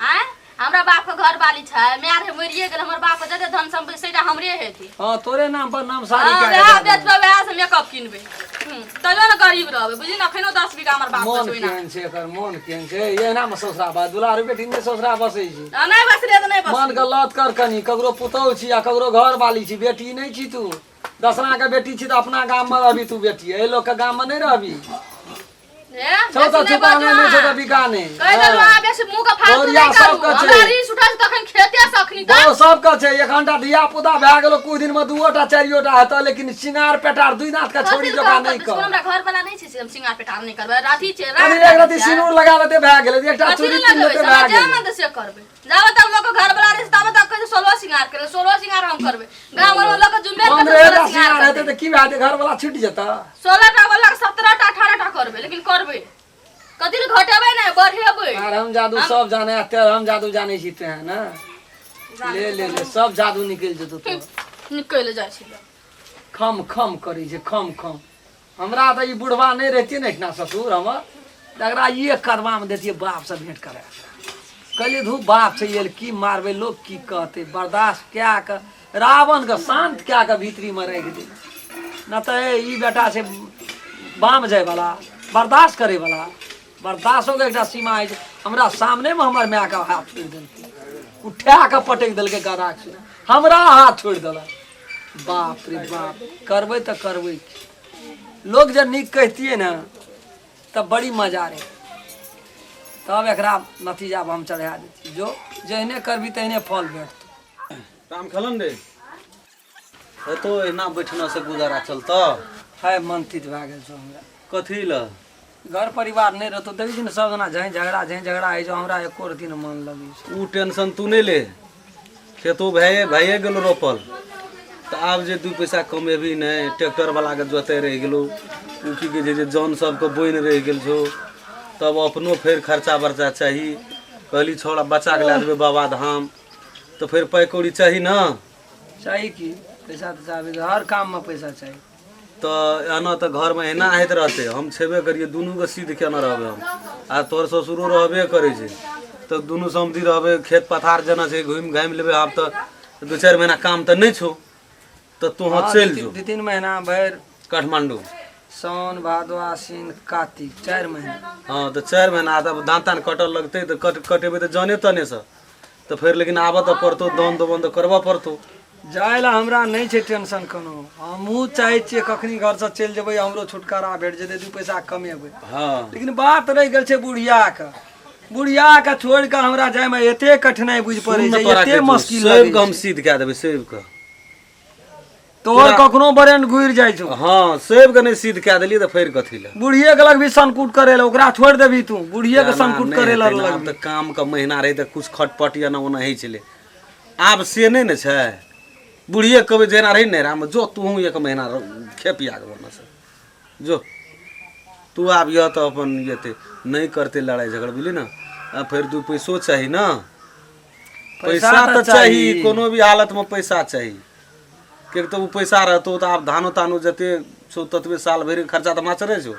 आँय हमरा बाप के घरवाली छै माय रहे मरिए गेल हमर बाप के जते धन सम्पत्ति सैटा हमरे हेतै हाँ तोरे नाम पर नाम सारी हाँ, कए वएह के दए बेचबै वएह से मेकअप किनबै तैयो ने गरीब रहबै बुझली ने अखनो 10 बीघा हमर बाप के मोन छै ओहिना केहन छै एकर मोन केहन छै एहिना मे ससुरा बस दुलारू बेटी नहि ससुरा बसै छै आ, नहि बसले तऽ नहि मन बसले के लत कर कनी ककरो पुतहु छी आ ककरो घर वाली छी बेटी नहि छी तू दसना के बेटी छी तऽ अपना गाम मे रहबी तू बेटी एहि लोक के गाम मे नहि रहबी ए, छौ तऽ बेसी नहि छुपा बाजू नहि छौ तऽ अहाँ। बिका नहि कहि देलहुँ अहाँ बेसी मुँह के फालतू गौरिया नहि करू सबके छै। हमरा रीस उठल तखन खेते से अखनी तक ओ सबके छै एक घंटा धिया पुता भए गेलो कुछ दिन मे दूओ टा चारिओ टा हेतौ लेकिन सिंगार पेटार दुई नाथ के छोड़ी कथी जोका लए नहि करबै? कर हमरा घर वाला नहि छै से हम सिंगार पेटार नहि करबै राति छै कनी रात एक रति सिनूर लगा लेते भए गेलै एकटा कथी चूड़ी लए कीन लगेबै लेते हमरा भए जे गेलै मन तऽ से करबै जाबे तक लोक घर वाला रहै छै ताबे तक कहै छै सोलह सिंगार करबै सोलह सिंगार हम करबै गाम घरमे लोक जुम्बे करतै 15 टा सोलह सिंगार सिंगार हेतै करतै तऽ की भए जेतै घर वाला छुटि जेतै 16 टा वाला 17 टा 18 टा करबै लेकिन करबै कथी लए घटेबै नहि बढ़ेबै आर हम जादू सब जाने आ तेर हम जादू जानै छी तें ने ले ले ले सब जादू निकलि जेतौ तोहर निकलि जाइ छै खम खम करै छै खम खम हमरा तऽ ई बुढ़वा नहि रहितियै ने एहिठिना ससुर हमर तऽ एकरा एक कदमामे दैतियै बापसँ भेँट करा कहलियै धू बाप छै ये की मारबै लोक की कहतै बर्दाश्त कए कऽ रावणके शान्त कए कऽ भीतरीमे राखि दे न तऽ ई बेटा छै बाम जायवला बर्दाश्त करैवला बर्दाश्तोके एकटा सीमा होइ छै हमरा सामनेमे हमर मायके हाथ छोड़ि देलकै उठा कऽ पटकि देलकै गदाके हमरा हाथ छोड़ि देलक बाप रे बाप करबै तऽ करबै की? लोक जे नीक कहितियै ने तब बड़ी मजा रहै तब एकरा नतीजा हम चढ़ा दैतियै जो जेहने करबी तेहने फल भेटतौ राम खेलन रे एतो एना बैठना से गुजारा चलता हाय मन तीत भए गेल छौ हमरा कथी ल घर परिवार नहि रहतौ देखै छी ने सब जना झैं झगड़ा झैं झगड़ा होइ छौ हमरा एको दिन मन लगै छै उ टेंशन तू नहि ले खेतो भए भए गेलो रोपल तऽ आब जे दू पैसा कमेबी नहि ट्रैक्टर वाला के जोते रहि गेलो उ की कहै छै जे जन सबके बोनि रहि गेल छौ तब अपनो फेर खर्चा बर्चा चाही कहली छौड़ा बच्चाके लए देबै बाबा धाम तऽ फेर पाइ कौड़ी चाही ने चाही की पैसा तऽ चाहबे हर काममे पैसा चाही तऽ एना तऽ घरमे एना होइत रहतै हम छेबे करियै दुनूके सिद्ध केने रहबै हम आ तोहर ससुरो रहबे करै छै तऽ दुनू समधि रहबै खेत पथार जेना छै घुमि घामि लेबै आब तऽ 2-4 महीना काम तऽ नहि छौ तऽ तोहँ चलि जो 2-3 महीना भरि काठमाण्डू साउन भादो आश्विन कार्तिक 4 महीना हँ तऽ 4 महीना तब धान तान कटऽ लगतै तऽ कटेबै तऽ जने तनेसँ तऽ फेर लेकिन आबऽ तऽ पड़तौ दान दोबन तऽ करबऽ पड़तौ जाय लए हमरा नहि छै टेंशन कोनो हमहूँ चाहै छियै कखनी घरसँ चलि जेबै हमरो छुटकारा भेट जेतै दू पैसा कमेबै लेकिन बात रहि गेल छै बुढ़ियाके बुढ़ियाके छोड़ि कऽ हमरा जायमे एते कठिनाइ बुझि पड़ै सुन ने छै तोरा एते कहै छौ, मुश्किल सेब लगै के हम छै सिद्ध कए देबै सेब के तोहर कखनो ब्रेन घुरि जाइ छौ हँ सेब के नहि सिद्ध कए देलियै तऽ फेर कथी लए बुढ़िए के लगबी सनकुट करे लए ओकरा छोड़ि देबी तू बुढ़िए के ना, सनकुट नहि करे लए हेतै ने, आब लगबी तऽ काम के महीना रहै तऽ कुछ खटपट या ना ओना होइ छलै आब से नहि ने छै बुढ़िए कहबै जेना रहै ने राम जो तूहूँ एक महीना खेप आग ओना से जो तू आबिह तऽ अपन एतै नहि करतै लड़ाइ झगड़ बुझली ने आ फेर दू पैसो चाही ने पैसा तऽ चाही कोनो भी हालतमे पैसा चाही किएक तऽ ओ पैसा रहतौ तऽ आब धानो तानो जते छौ ततबे साल भरिके खर्चा तऽ माचरे छौ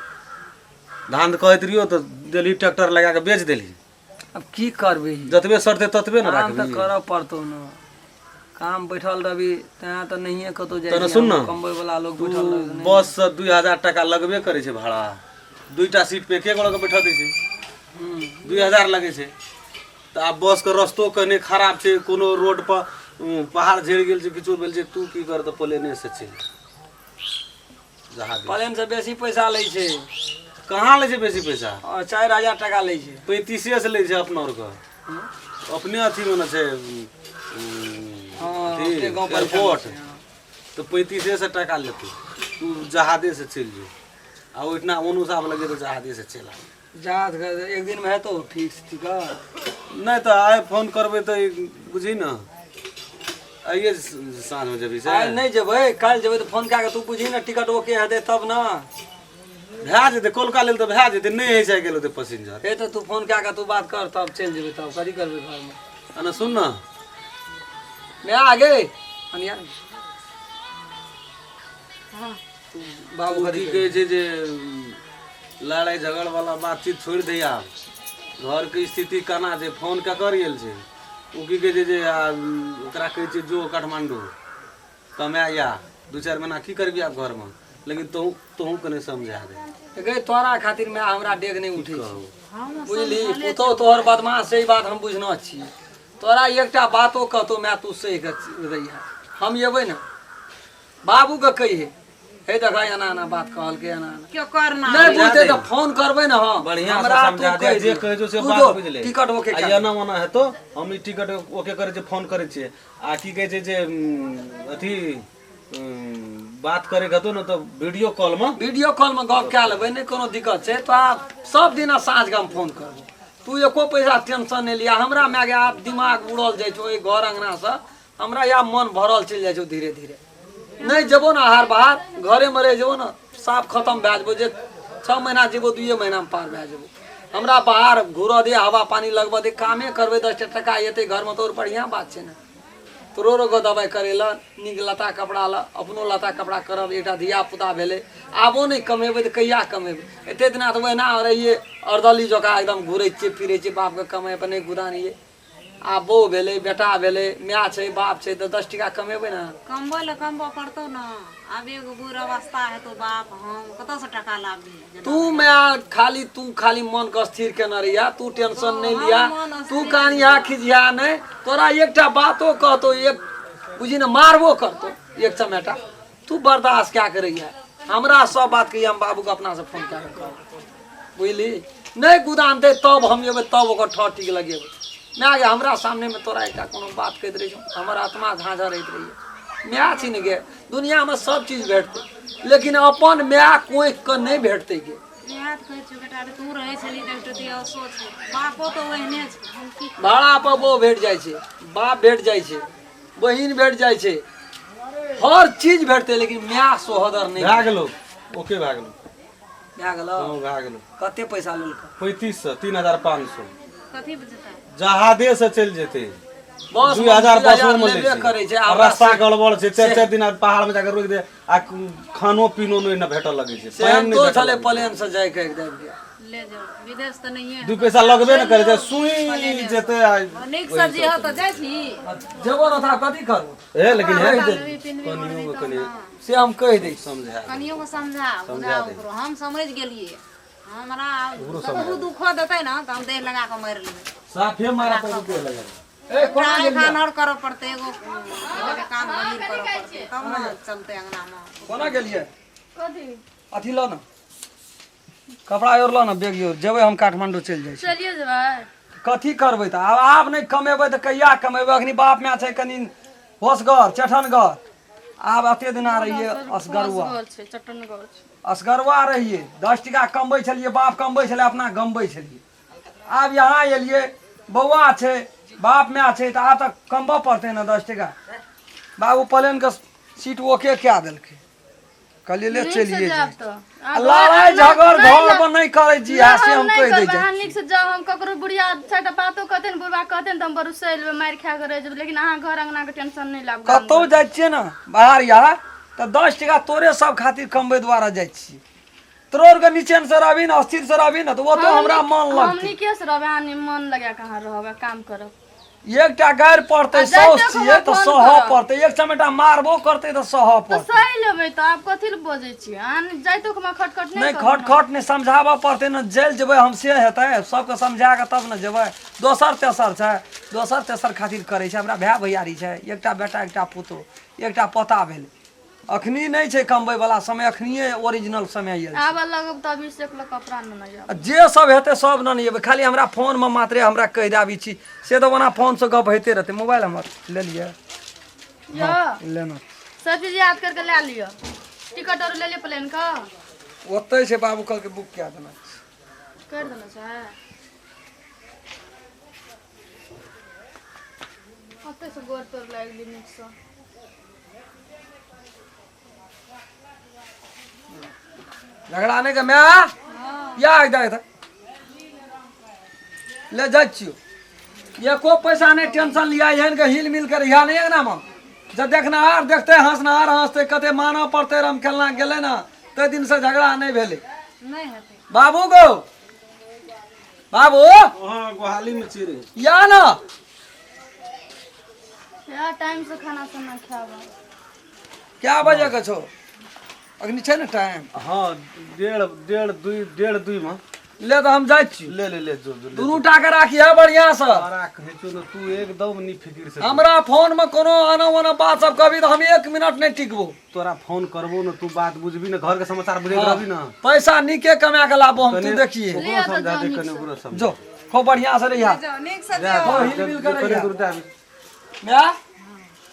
धान कहैत रहियौ तऽ देलही ट्रैक्टर लगा कऽ बेच देलही अब की करबै जतबे सड़तै ततबे ने काम तऽ राखबही करऽ पड़तौ ने काम बैठल रहबी तैं तऽ नहिए कतौ जाइ तने छी सुन न। कमबै वाला लोग तू बैठल रहै छै, बस से 2000 टका लगबे करै छै भाड़ा दुईटा सीट पे एके गोड़ा के बैठा दै छै 2000 लगै छै तऽ आब बसके रस्तो कने खराब छै कोनो रोड पर पहाड़ झड़ि गेल छै किछो भेल छै तू की कर तऽ प्लेने से चलि जहाज प्लेन से बेसी पैसा लै छै कहाँ लै छै बेसी पैसा और 4000 टका लै छै 35 से लै छै अपना आरके अपने अथीमे ने छै हँ, अथी, अपने गाँव पर एयरपोर्ट तऽ 35 से टका लेतै तू जहाजे से चलि जो आ ओहिठिना ओनू से आबऽ लगे तऽ जहाजे से चलि आब जहाज के एक दिन मे हेतौ फिक्स टिकट नहि तऽ आइ फोन करबै तऽ बुझही ने आइए साँझमे जेबही से आइ नहि जेबै काल्हि जेबै तऽ फोन कए कऽ तू बुझही ने टिकट ओके हेतै तब ने भए जेतै कोलका लेल तऽ भए जेतै नहि होइ छै आइ काल्हि ओते पैसेंजर हे तऽ तू फोन कए कऽ तू बात कर तब चलि जेबै तब कथी करबै घरमे अना सुन ने मैं आ गए अनिया बाबू ओ की कहै छै जे लड़ाइ झगड़ वाला बातचीत छोड़ि दे आब घरके स्थिति केना छै फोन ककर गेल छै ओ की कहै छै जे ओकरा कहै छै जो काठमाण्डू कमाए या दू चारि महीना की करबी आब घरमे लेकिन तोहूँ तोहूँ कने समझा दे गई तोरा खातिर मैं हमरा डेग नहीं उठे छै बुझली पुतोह तोहर बदमाश छै ई बात हम बुझना छी तोरा एकटा बातो कहतो मैं तू सही के रहिया हम एबै ने बाबू के कहिए हे देख एना एना बात कहलकै एना एना क्यों करना नहीं बुझते तऽ फोन करबै ने हम बढ़िया से हमरा तू समझा दे कहि जे दे। कहै छौ से तू बात जो बुझि ले टिकट ओके आ कए एना ओना हेतौ हम ई टिकट ओके करै छियै फोन करै छियै आ की कहै छै जे अथी बात करे के हेतौ ने तऽ वीडियो कॉल मे वीडियो कॉल मे गप कए लेबै नहि कोनो दिक्कत छै तो आब सब दिना साँझ के हम फोन करबो तू एको पैसा टेंशन नहि लिया हमरा माय गे आब दिमाग उड़ल जाइ छौ ओहि घर अंगना से हमरा या मन भरल चलि जाइ छौ धीरे धीरे नहि जेबो ने आहार बाहर घरेमे रहि जेबो ने साफ खतम भए जेबो जे 6 महीना जेबो 2 महीनामे पार भए जेबो हमरा बाहर घूरऽ दे हवा पानी लगबऽ दे कामे करबै 10 टका एतै घरमे तऽ आओर बढ़िआँ बात छै ने तोरो रोगो दबाइ करै लए नीक लत्ता कपड़ा लए अपनो लत्ता कपड़ा करब एकटा धिया पुता भेलै आबो नहि कमेबै तऽ कहिया कमेबै एते दिना तऽ ओहिना रहियै अर्दली जकाँ एकदम घुरै छियै फिरै छियै बापके कमाइ पर नहि गुदानियै आब बहू भेलै बेटा भेलै माय छै बाप छै तऽ 10 टका कमेबै ने कमबै लए कमबऽ पड़तौ ने आब एगो बूढ़ अवस्था हेतौ बाप हम कतऽसँ टका लाबी तू माय खाली तू खाली मन के स्थिर केने रहिया तू टेंशन नहि लिया मन तू कानिया खिझिया नहि तोरा एकटा बातो कहतौ एक बुझी ने मारबो करतौ एक चमेटा तू बर्दाश्त कए के रहिया हमरा सब बात कहिया हम बाबूके अपनासँ फोन कए कऽ कहब बुझली नहि गुदानतै तब हम एबै तब ओकर ठह टीक लगेबै माय गे हमरा सामनेमे तोरा एकटा कोनो बात कहैत रहै छौ हमर आत्मा झाँझर रहैत रहैए माय छी ने गे दुनियामे सब चीज भेटतै लेकिन अपन माय कोखि के नहि भेटतै गे इएह तऽ कहै छियौ बेटा रे तू रहै छली तऽ एकटा दियासो छै बापो तऽ ओहने छै हम की भाड़ा पर बो भेट जाइ छै बाप भेट जाइ छै बहिन भेट जाइ छै हर चीज भेटतै लेकिन माय सोहदर नहि भए गेलौ ओके भए गेलौ भए गेलौ हँ भए गेलौ कते पैसा लेलकै 3500 3500 कथी बुझतै जहाजे से चलि जेतै बस 2000 बसो मे लेबे करै छै आ आब रास्ता गड़बड़ छै चारि चारि दिन पहाड़ में जाके रोकि दे आ खानो पीनो नहि ने भेटऽ लगै छै से पानि नहि तो भेटऽ छलै लगै छै। प्लेन से जाय के एकदम के ले जाओ विदेश तऽ नहिए दू पैसा लगबे ने करै छै सुई जेतै आ नीक से जे हो तऽ जाइ छी जेबो न था कथी करबो हे लेकिन हे पिन्हबी कनियो कनि से हम कहि दै छी समझा कनियो के समझा बुझा ओकरो हम समझ गेलियै हमरा कतहु दुखो देतै ने तऽ हम देह लगा कऽ मारि लेबै साफे मारा पर रुपये लगा ए कोना कान गेलियै कान आओर करऽ पड़तै एगो एगो कान बहिर करऽ पड़तै तब ने चलतै अंगनामे कोना गेलियै कथी अथी लऽ ने कपड़ा और लऽ ने बैग और जेबै हम काठमांडू चलि जाइ छी चलिए जेबै कथी करबै तऽ आब आब नहि कमेबै तऽ कहिया कमेबै अखनी बाप माय छै कनि होशगर चठनगर आब एते दिना रहियै असगरुआ होशगर छै चटनगर छै असगरुआ रहियै 10 टका कमबै छलियै बाप कमबै छलै अपना गमबै छलियै आब यहाँ एलियै बौआ छै बाप माय छै तऽ आब तऽ कमबऽ पड़तै ने 10 टका बाबू प्लेनके सीट ओके कए देलकै कहलियै ले नीक से चलिए जायब जाइ तऽ आ लड़ाइ झगड़ घर पर नहि करै छी नहि, से हम हम नहि कहि दै करबै छी अहाँ नीक से जाउ हम ककरो बुढ़िया चारिटा बातो कहते ने बुढ़बा कहते ने तऽ हम बड़ सहि लेबै मारि खा कऽ रहि जेबै लेकिन अहाँ घर अंगना के टेंशन नहि लाब कतहु जाइ छियै ने बाहर यहाँ तऽ 10 टका तोरे सब खातिर कमबै दुआरे जाइ छियै तोरो आरके निचेन से रहबी ने अस्थिर से रहबी ने तऽ ओतऽ हमरा मन हम लगतै नीके से रहबै अहाँ मन लगा कऽ अहाँ रहबै काम करब एकटा गारि पड़तै आ जाइते साउस कऽ छियै तऽ फोन सहऽ करब। पड़तै, एक चमेटा मारबो करतै तऽ सहऽ तऽ पड़तै। सही लेबै तऽ आब कथी लए बजै छियै? आन जाइतो कऽ खटखट नहि नहि करू खट ने। खट नहि, समझाबऽ पड़तै ने। जेल जेबै हम से हेतै? सबके समझा कऽ तब ने जेबै। दोसर तेसर छै, दोसर तेसर खातिर करै छै। हमरा भाय भैयारी छै, एकटा बेटा एकटा पुतोह एकटा पोता भेलै। अखनी नहि छै कमबै वाला समय, अखनिये ओरिजिनल समय आयल छै। आबऽ लगब तऽ अभिषेक लए कपड़ा नेने जायब। आ जे सब हेतै सब ने एबै, खाली हमरा फोनमे मात्रे हमरा कहि दाबी छी से तऽ ओना फोनसँ गप होइते रहतै। मोबाइल हमर लेलियै? यौ लेना सब चीज याद करके लए लिअ। टिकट आर ले लिअ प्लेन के। ओतहि छै, बाबू कहलकै बुक कए देना। करि देने छै ओतहिसँ। गोर तोर लागि गेली नीकसँ। झगड़ा नहि के माय या इधर इधर ले जाइ छियौ, एको पैसा नहि टेंशन लिया। एहन के हिल मिल के रहिया नहि अंगनामे, जब देखनाहार देखते हँसनाहार हँसते। कते मानऽ पड़तै। रम खेलना गेलै ने ताहि दिनसँ झगड़ा नहि भेलै। नहि हेतै। बाबू गो बाबू। हाँ, गोहाली में चिड़ै। या न। या टाइम से खाना साना खाबऽ। क्या बजे के छौ? अखनी छै ने टाइम? हाँ, डेढ़ डेढ़ दुई, डेढ़ दुई में। ले तऽ हम जाइ छी। ले ले ले, जो जो ले। दुनू टा के राखिहे बढ़िया से। तोरा कहै छौ ने, तू एकदम नी फिकिर से। हमरा फोन में कोनो आना ओना बात सब कहबी तऽ हम एक मिनट नहि टिकबो। तोरा फोन करबो ने, तू बात बुझबी ने, घर के समाचार बुझैत रहबी ने। पैसा नीके कमा के लाबो हम, तू कने देखिए। ओकरो लिअ तऽ समझा जाउ दे नीक कने से। ओकरो समझा। जो, खूब बढ़िया से रहिया। जाउ नीक से। जा, खूब जा, हिल मिल के कने रहिया। दूर जा। माय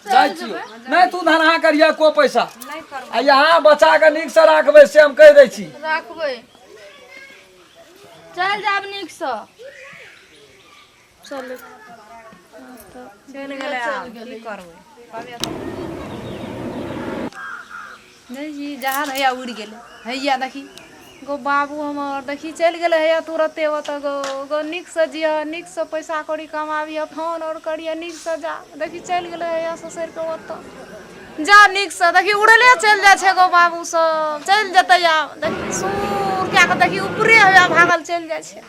जाइ छियौ। नहि तू धनहा करिया को पैसा नहि करबै। आ यहाँ बचा के नीक से राखबै से हम कहि दै छी। राखबै, चलि जायब नीकसँ, चलू। चलि गेलै, आब की करबै? नहीं जी, जहाज हैया उड़ि गेलै। हैया देखी गो बाबू हमर, देखी चलि गेलै हैया तुरते ओतऽ। गो गो नीकसँ जियह, नीकसँ पैसा कौड़ी कमाबिह, फोन आओर करिह नीकसँ। जा देखी चलि गेलै हैया ससरि कऽ ओतऽ। जा नीकसँ, देखी उड़ले चलि जाइ छै गो बाबू सब। चलि जेतै आब, देखी सुर कए कऽ देखी ऊपरे हैया भागल चलि जाइ छै।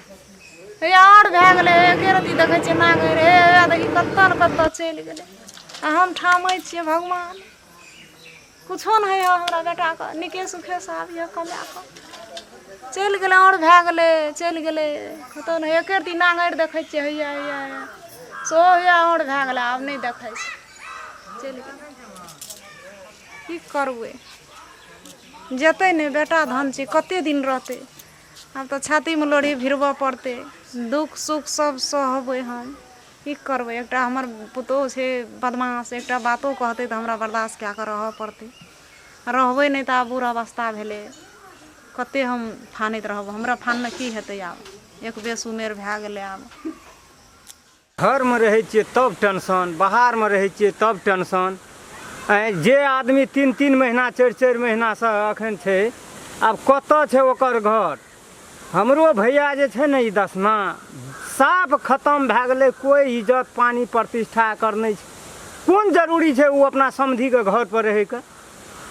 हैया आओर भए गेलै, एके रत्ती देखै छियै नांगरि। हे हैया देखी कतऽ ने कतऽ चलि गेलै आ हम ठामै छियै। भगवान कुछो नहि होइए हमरा बेटाके, नीके सुखेसँ आबिहे कमाए कऽ। चलि गेलै, आओर भए गेलै, चलि गेलै कतहु नहि। एके रत्ती नांगरि देखै छियै हैया हैया हैया सेहो हैया आओर भए गेलै, आब नहि देखै छै, चलि गेलै। की करबै? जेतै नहि, बेटा धन छै, कतेक दिन रहतै? आब तऽ छातीमे लोढ़ी भिड़बऽ पड़तै, दुःख सुख सब सहबै हम, की करबै? एकटा हमर पुतोहु छै बदमाश, एकटा बातो कहतै तऽ हमरा बर्दाश्त कए कऽ रहऽ पड़तै। रहबै नहि तऽ आब बुढ़ अवस्था भेलै, कतेक हम फानैत रहब? हमरा फानने की हेतै? आब एक बेस उमेर भए गेलै आब। घरमे रहै छियै तब टेंशन, बाहरमे रहै छियै तब टेंशन। आँय, जे आदमी तीन तीन महीना चारि चारि महीनासँ एखन छै, आब कतऽ छै ओकर घर? हमरो भैया जे छै ने, ई दसमा साफ खतम भए गेलै। कोइ इज्जत पानि प्रतिष्ठा एकर नहि छै। कोन जरूरी छै ओ अपना समधिके घरपर रहैके?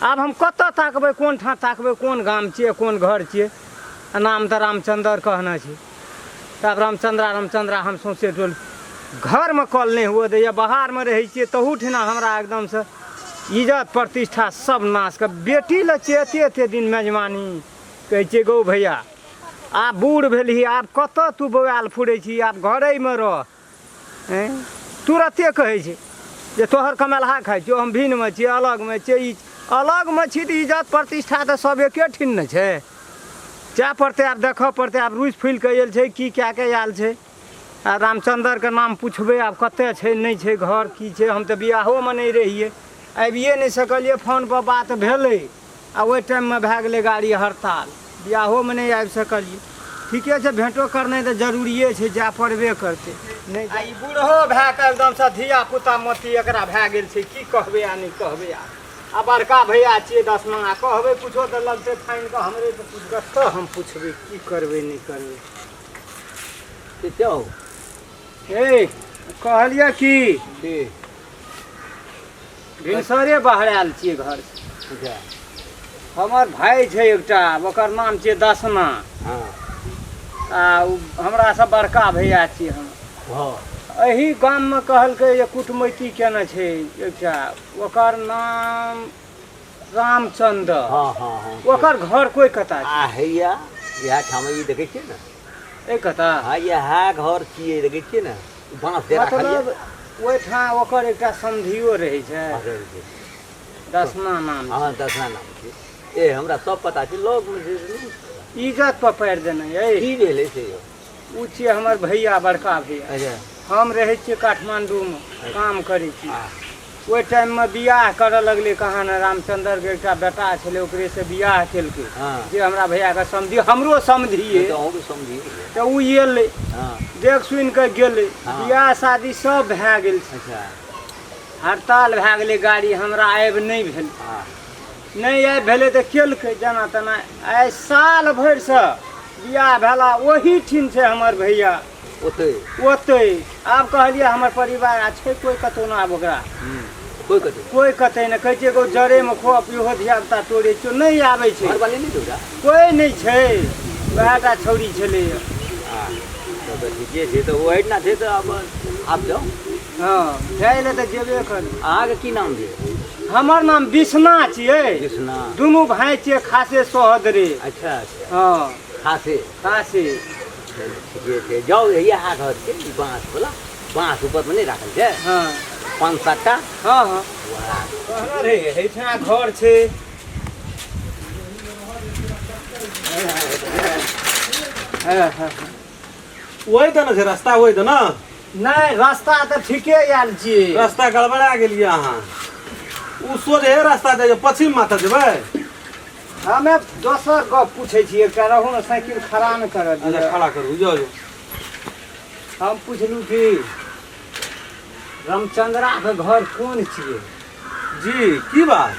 आब हम कतऽ ताकबै, कोन ठाँ ताकबै, कोन गाम छियै, कोन घर छियै? आ नाम तऽ रामचन्द्र कहने छै, तऽ आब रामचन्द्रा रामचन्द्रा हम सौँसे टोल। घरमे कल नहि हुअ दैए, बाहरमे रहै छियै तहू ठिना हमरा एकदमसँ इज्जत प्रतिष्ठा सब नाश कऽ। बेटी लए छियै एते एते दिन मेजबानी। कहै छियै गौ भैया, आब बूढ़ भेलही, आब कतऽ तू बौआयल फुरै छी, आब घरेमे रह। ऐं, तुरते कहै छै जे तोहर कमेलहा खाइ छियौ, हम भिन्नमे छियै, अलगमे छियै। ई अलगमे छी तऽ इज्जत प्रतिष्ठा तऽ सब एके ठिन ने छै। जाय पड़तै, आब देखऽ पड़तै। आब रुसि फुलि कऽ आयल छै, की कए कऽ आयल छै? आ रामचन्द्रके नाम पुछबै आब, कतऽ छै, नहि छै घर, की छै? हम तऽ बियाहोमे नहि रहियै, आबिए नहि सकलियै। फोनपर बात भेलै आ ओहि टाइममे भए गेलै गाड़ी हड़ताल, बियाहोमे नहि आबि सकलियै। ठीके छै, भेँटो करनाइ तऽ जरूरिए छै, जाय पड़बे करतै। नहि आ ई बूढ़ो भए कऽ एकदमसँ धिया पुता मति एकरा भए गेल छै। की कहबै आ नहि कहबै आब? आ बड़का भैया छियै दसमा, आ कहबै कुछो तऽ लगतै फानि कऽ हमरे तऽ पूछ। कतऽ हम पुछबै, की करबै, नहि करबै? के हो? ए कहलियै की की? भिनसरे बहरायल छियै घर। हमर भाय छै एकटा, ओकर नाम छियै दसना। हाँ। आ ओ हमरा से बड़का भैया छियै हम। हाँ। एही गाममे कहलकै जे कुटमैती केने छै एकटा, ओकर नाम रामचंद्र। हँ हँ हँ। ओकर घर कोई कता छै? आ हैया इएह ठाम ई देखै छियै ने। एहि कता? हँ, इएह घर छियै, देखै छियै ने बाँस जे राखल यऽ। मतलब ओहिठाम ओकर एकटा समधियो रहै छै। हँ, रहै छै। दसमा नाम छै। हँ, दसमा नाम छै। ए हमरा सब पता छै, लगमे छै से नहि। इज्जत पर पारि देने अइ। की भेलै से यौ? ओ छियै हमर भैया, बड़का भैया। अच्छा। हम रहै छियै काठमाण्डूमे, काम करै छी। हँ। ओहि टाइममे बियाह करऽ लगलै कहाँ ने, रामचंद्रके एकटा बेटा छलै, ओकरेसँ बियाह केलकै। हँ। जे हमरा भैयाके समधि, हमरो समधिये। तऽ अहूँके समधिये। तऽ ओ एलै। हँ। देख सुनि कऽ गेलै। हँ। बियाह शादी सब भए गेल छै। अच्छा। हड़ताल भए गेलै गाड़ी, हमरा आबि नहि भेल। हँ। नहि आबि भेलै तऽ केलकै जेना तेना। आइ साल भरिसँ बियाह भेला ओही ठीन छै हमर भैया। ओतै? ओतै। आब कहलियै हमर परिवार आ छै कोइ कतहु ने आब ओकरा। कोइ कतौ? कोइ कतै नहि। कहै छियै एगो जड़ेमे खोप, इहो धियापुता तोड़ै छियौ, नहि आबै छै। घरवाली नहि छै ओकरा? कोइ नहि छै, वएह टा छौड़ी छलैए। हँ, तब तऽ ठीके छै। तऽ ओ एहिठिना छै तऽ आब आब जाउ। हँ, जाइ लए तऽ जेबे करू। अहाँके की नाम भेल? हमर नाम बिसना छियै। बिसना। दुनू भाय छियै, खासे सोहदरे। अच्छा अच्छा। हँ। खासे? खासे। चलू ठीके छै, जाउ। इएह घर छै, ई बाँस वाला, बाँस ऊपरमे नहि राखल छै? हँ। पाँच सातटा। हँ हँ। वएह कहना रे, एहिठिना घर छै। हँ हँ। ओहि दने छै रास्ता, ओहि दने? नहि, रास्ता तऽ ठीके आयल छियै। रास्ता गड़बड़ा गेलियै अहाँ। ओ सोझे रास्ता जाइए, पश्चिम माथा जेबै। हमे दोसर गप पूछै छी एकटा, रहू ने, साइकिल खड़ा ने करऽ अच्छा। दिअ। खड़ा करू, जाउ जाउ। हम पुछलहुँ कि रामचंद्राके घर कोन छियै? जी, की बात?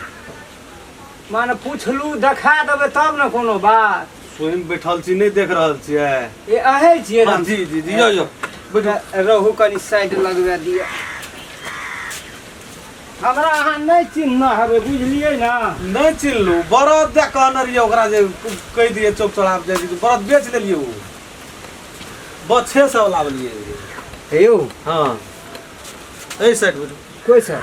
माने पुछलहुँ, देखा देबै तब ने कोनो बात। स्वयं बैठल छी, नहि देख रहल छियै? ए अहे छियै? हँ, जी जी जी, जाउ जाउ, बैठू। रहू, कनि साइड लगबा दिअ। हमरा अहाँ नहि चिन्हने हेबै, बुझलियै ने? नहि चिन्हलू। बरद दए कहने रहियै ओकरा जे कहि दियै चौक चौराहा जाइ छी, बरद बेच लेलियै, ओ बच्छे सब लाबलियै। यौ। हँ, एहि साइड बैठू। कोइ सर?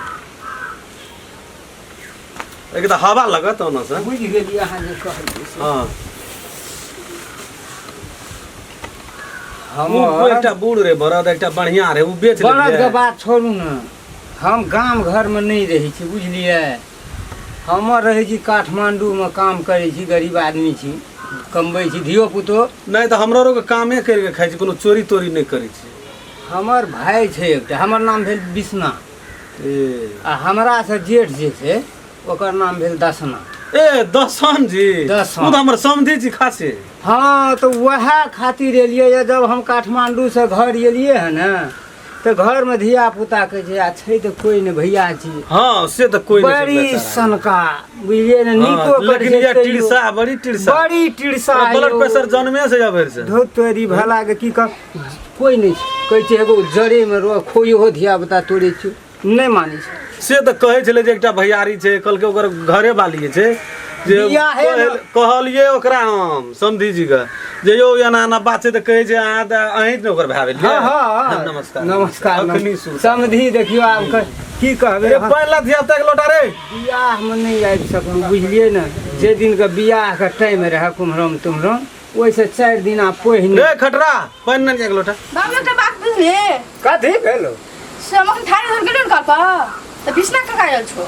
एक तऽ हवा लगत ओना से। बुझि गेलियै अहाँ जे कहलियै से। हँ। हमर ओ एकटा बूढ़ रे बरद, एकटा बढ़िया रे, ओ बेच बरदके लेलियै। बात छोड़ू ने, हम गाम घरमे नहि रहै छी, बुझलियै? हमर रहै छी काठमाण्डूमे, काम करै छी, गरीब आदमी छी, कमबै छी धियो पुतो। नहि तऽ हमरो आरके कामे करि कऽ खाइ छी, कोनो चोरी तोरी नहि करै छी। हमर भाय छै एकटा, हमर नाम भेल बिसना। ए। आ हमरासँ जेठ जे छै ओकर नाम भेल दसना। ए दसन जी? दसन। ओ तऽ हमर समधि जी खासे। हँ, तऽ वएह खातिर एलियै यऽ। जब हम काठमाण्डूसँ घर एलियै हँ ने, तऽ घरमे धिया पुता कहै छै आ छै तऽ कोइ नहि भैया छी। हँ, से तऽ कोइ नहि छै बड़ी बेचारा। सनका, बुझलियै ने? हँ, नीको करै लेकिन छै ये तैयो। टिरसा, बड़ी टिरसा। बड़ी टिरसा। ब्लड यौ। प्रेशर जन्मे से अबेर से। धौ तोरी भला के, की कह, कोइ नहि छै। कहै छै एगो जड़ेमे रह, खोइहो धिया पुता तोड़ै छियौ, नहि मानै छै। से तऽ कहै छलै जे एकटा भैयारी छै, कहलकै ओकर घरे वाली छै जे बियाहे ने- कहलियै ओकरा हम समधी जी के जे यौ एना एना बात छै, तऽ कहै छै अहाँ तऽ अहीं ने ओकर भए भेलियै। हँ हँ। नमस्कार। नमस्कार। अखनी सुरता। समधी देखियौ, आब की कहबै? ए, पानि ला धिया पुता के लोटा रे। बियाहमे नहि आबि सकलहुँ, बुझलियै ने? जे दिनके बियाहके टाइम रहै कुम्हरम तुम्हरम, ओहिसँ 4 दिना पहिने। रे खटरा, पानि नहि एक लोटा। बाबू, एकटा बात बुझली? कथी भेलो? से हम अखन थारी धर गेलियौ ने कल पर, तऽ बिसना कका आयल छौ।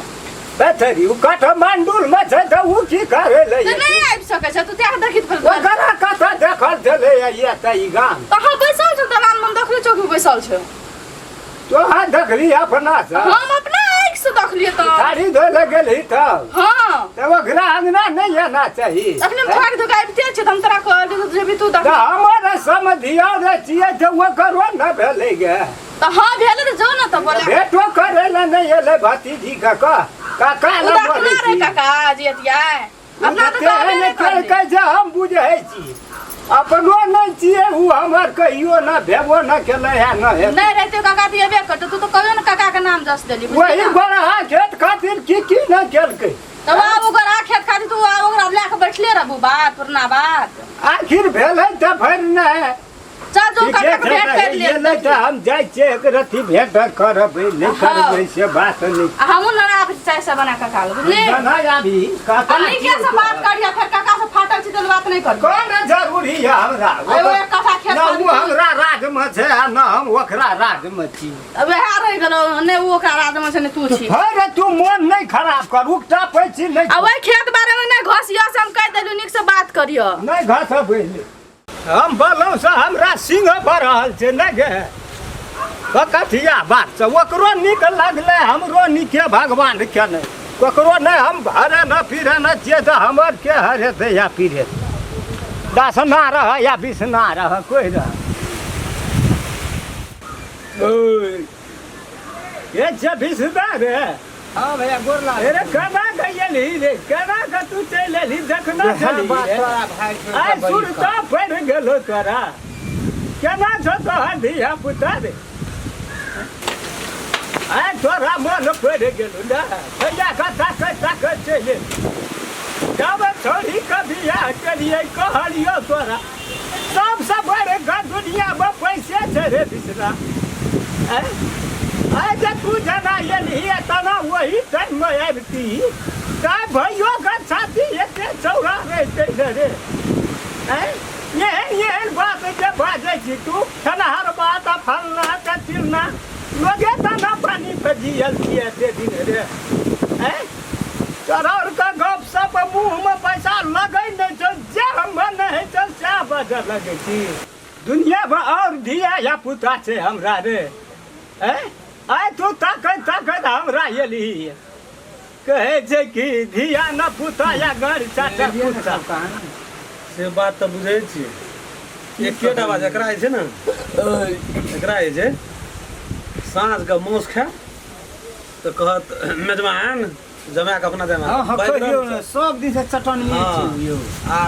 बेचारी ओ काठमांडूमे छै तऽ ओ की करे ले? तऽ नहि आबि सकै छै, तू जाके देखी तऽ ओकरा कतऽ देखल छलै ये तऽ ई गाम? तऽ हम बैसल छौ दलान मे, देखली चौकी पर बैसल छौ। तोहाँ देखली अपना से? हम अपना आँखि से देखलियै तऽ। थारी धोय लए गेलही तब? हँ। तऽ ओकरा अंगना नहि आना चाही। अखने हम थारी धोके आबिते छियै तऽ हम तोरा कहलियौ तऽ जेबही तू देख। तऽ हमर समधिया रे छियै तऽ ओकरो न भेलै गे। तऽ हँ, भेलै तऽ जो ने तऽ बोला। भेटो करै लए नहि एलै भतीजी के, कह काका ओ लए देखना बोलै रे छी। काका जे एतियै अपना तऽ कहबे तेहन नहि करतै। केलकै जे हम बुझै छी अपनो नहि छियै ओ, हमर कहियो न भेबो न केलै है न हेतै। नहि रहितै काका तऽ एबे करतै, तू तऽ कहियो ने काका के नाम जस देली, बुझली वही ने? गोरहा खेत खातिर की की न केलकै। तब आब ओकर आ खेत खातिर तू आब ओकरा लए कऽ बैठले रहबू, बात पुरना बात। आखिर भेलै तऽ भरि नहि चल जो ठीके काका के छै भेंट तऽ कर ले एलै तऽ हम जाइ छियै एक रत्ती भेंट करबै नहि करबै से बात नहि आ हमहूँ लड़ा आबै छी चाय सब बना काका लग बुझली ना आबी काका आ नीके से बात करिया फेर काका से फाटल छी बात नहि करिया कोन जरूरी है हमरा एगो एक कट्ठा खेत ना ओ हमरा राजमे छै आ ना हम ओकरा राजमे छी वएह रहि गेलो नहि ओ ओकरा राजमे छै नहि तू छी अरे तू मोन नहि खराब कर उकटा पैसी नहि आ ओहि खेत बारे मे नहि घसियो से हम कहि देलू नीक से बात करियो नहि घसबै हम बोलौं से हमरा सिंह बढ़ल छै नहि गे ककथिया बात छै ओकरो नीक लगलै हमरो नीके भगवान के नहि ककरो नहि हम हरे न फिरे न छियै तऽ हमर के हरेतै या फिरेतै दसना रह या बिसना रह कोइ रह ये छै बिसना रे हाँ भैया गोर लाग अरे केना के एलही रे केना के तू चलि एलही देखना छलही बात रे तोरा भाई के आइ बड़ी सुरता पड़ि गेलो तोरा केना छौ तोहर धिया पुता रे आइ तोरा मन पड़ि गेलो ने भैया के ताकैत ताकैत चलि एली। जब छोड़ी के बियाह केलियै कहलियौ तोरा सबसँ बड़का दुनियामे पैसे छै रे बिसरा आँय आइ जे तू जेना एलही तेना ओही टाइममे आबिती तऽ भैयोके छाती एते चौड़ा रहितै ने रे आँय एहन एहन बात जे बाजै छी तू खेनहार बात आ फलना के चिलना लोगे तना पानी पे जियल छियै एते दिन रे आँय चरौर के गप सप मुँह में पैसा लगै नहि छौ जे हम नहि होइ छौ सएह बाजऽ लगै छी दुनिया में और धिया या पुता छै हमरा रे ऐं आइ तू ताकैत ताकैत हमरा एलही कहै छै कि धिया न पुता या गड़ चाचा कुत्ता से बात तऽ बुझै छियै एकेटा बात एकरा जे छै ने एकरा जे छै साँझके मासु खाय तऽ कहत मेजबान जमा के अपना जमा हाँ हाँ बैगन कहियौ ने सब दिन से चटनिये हाँ। छै यौ आ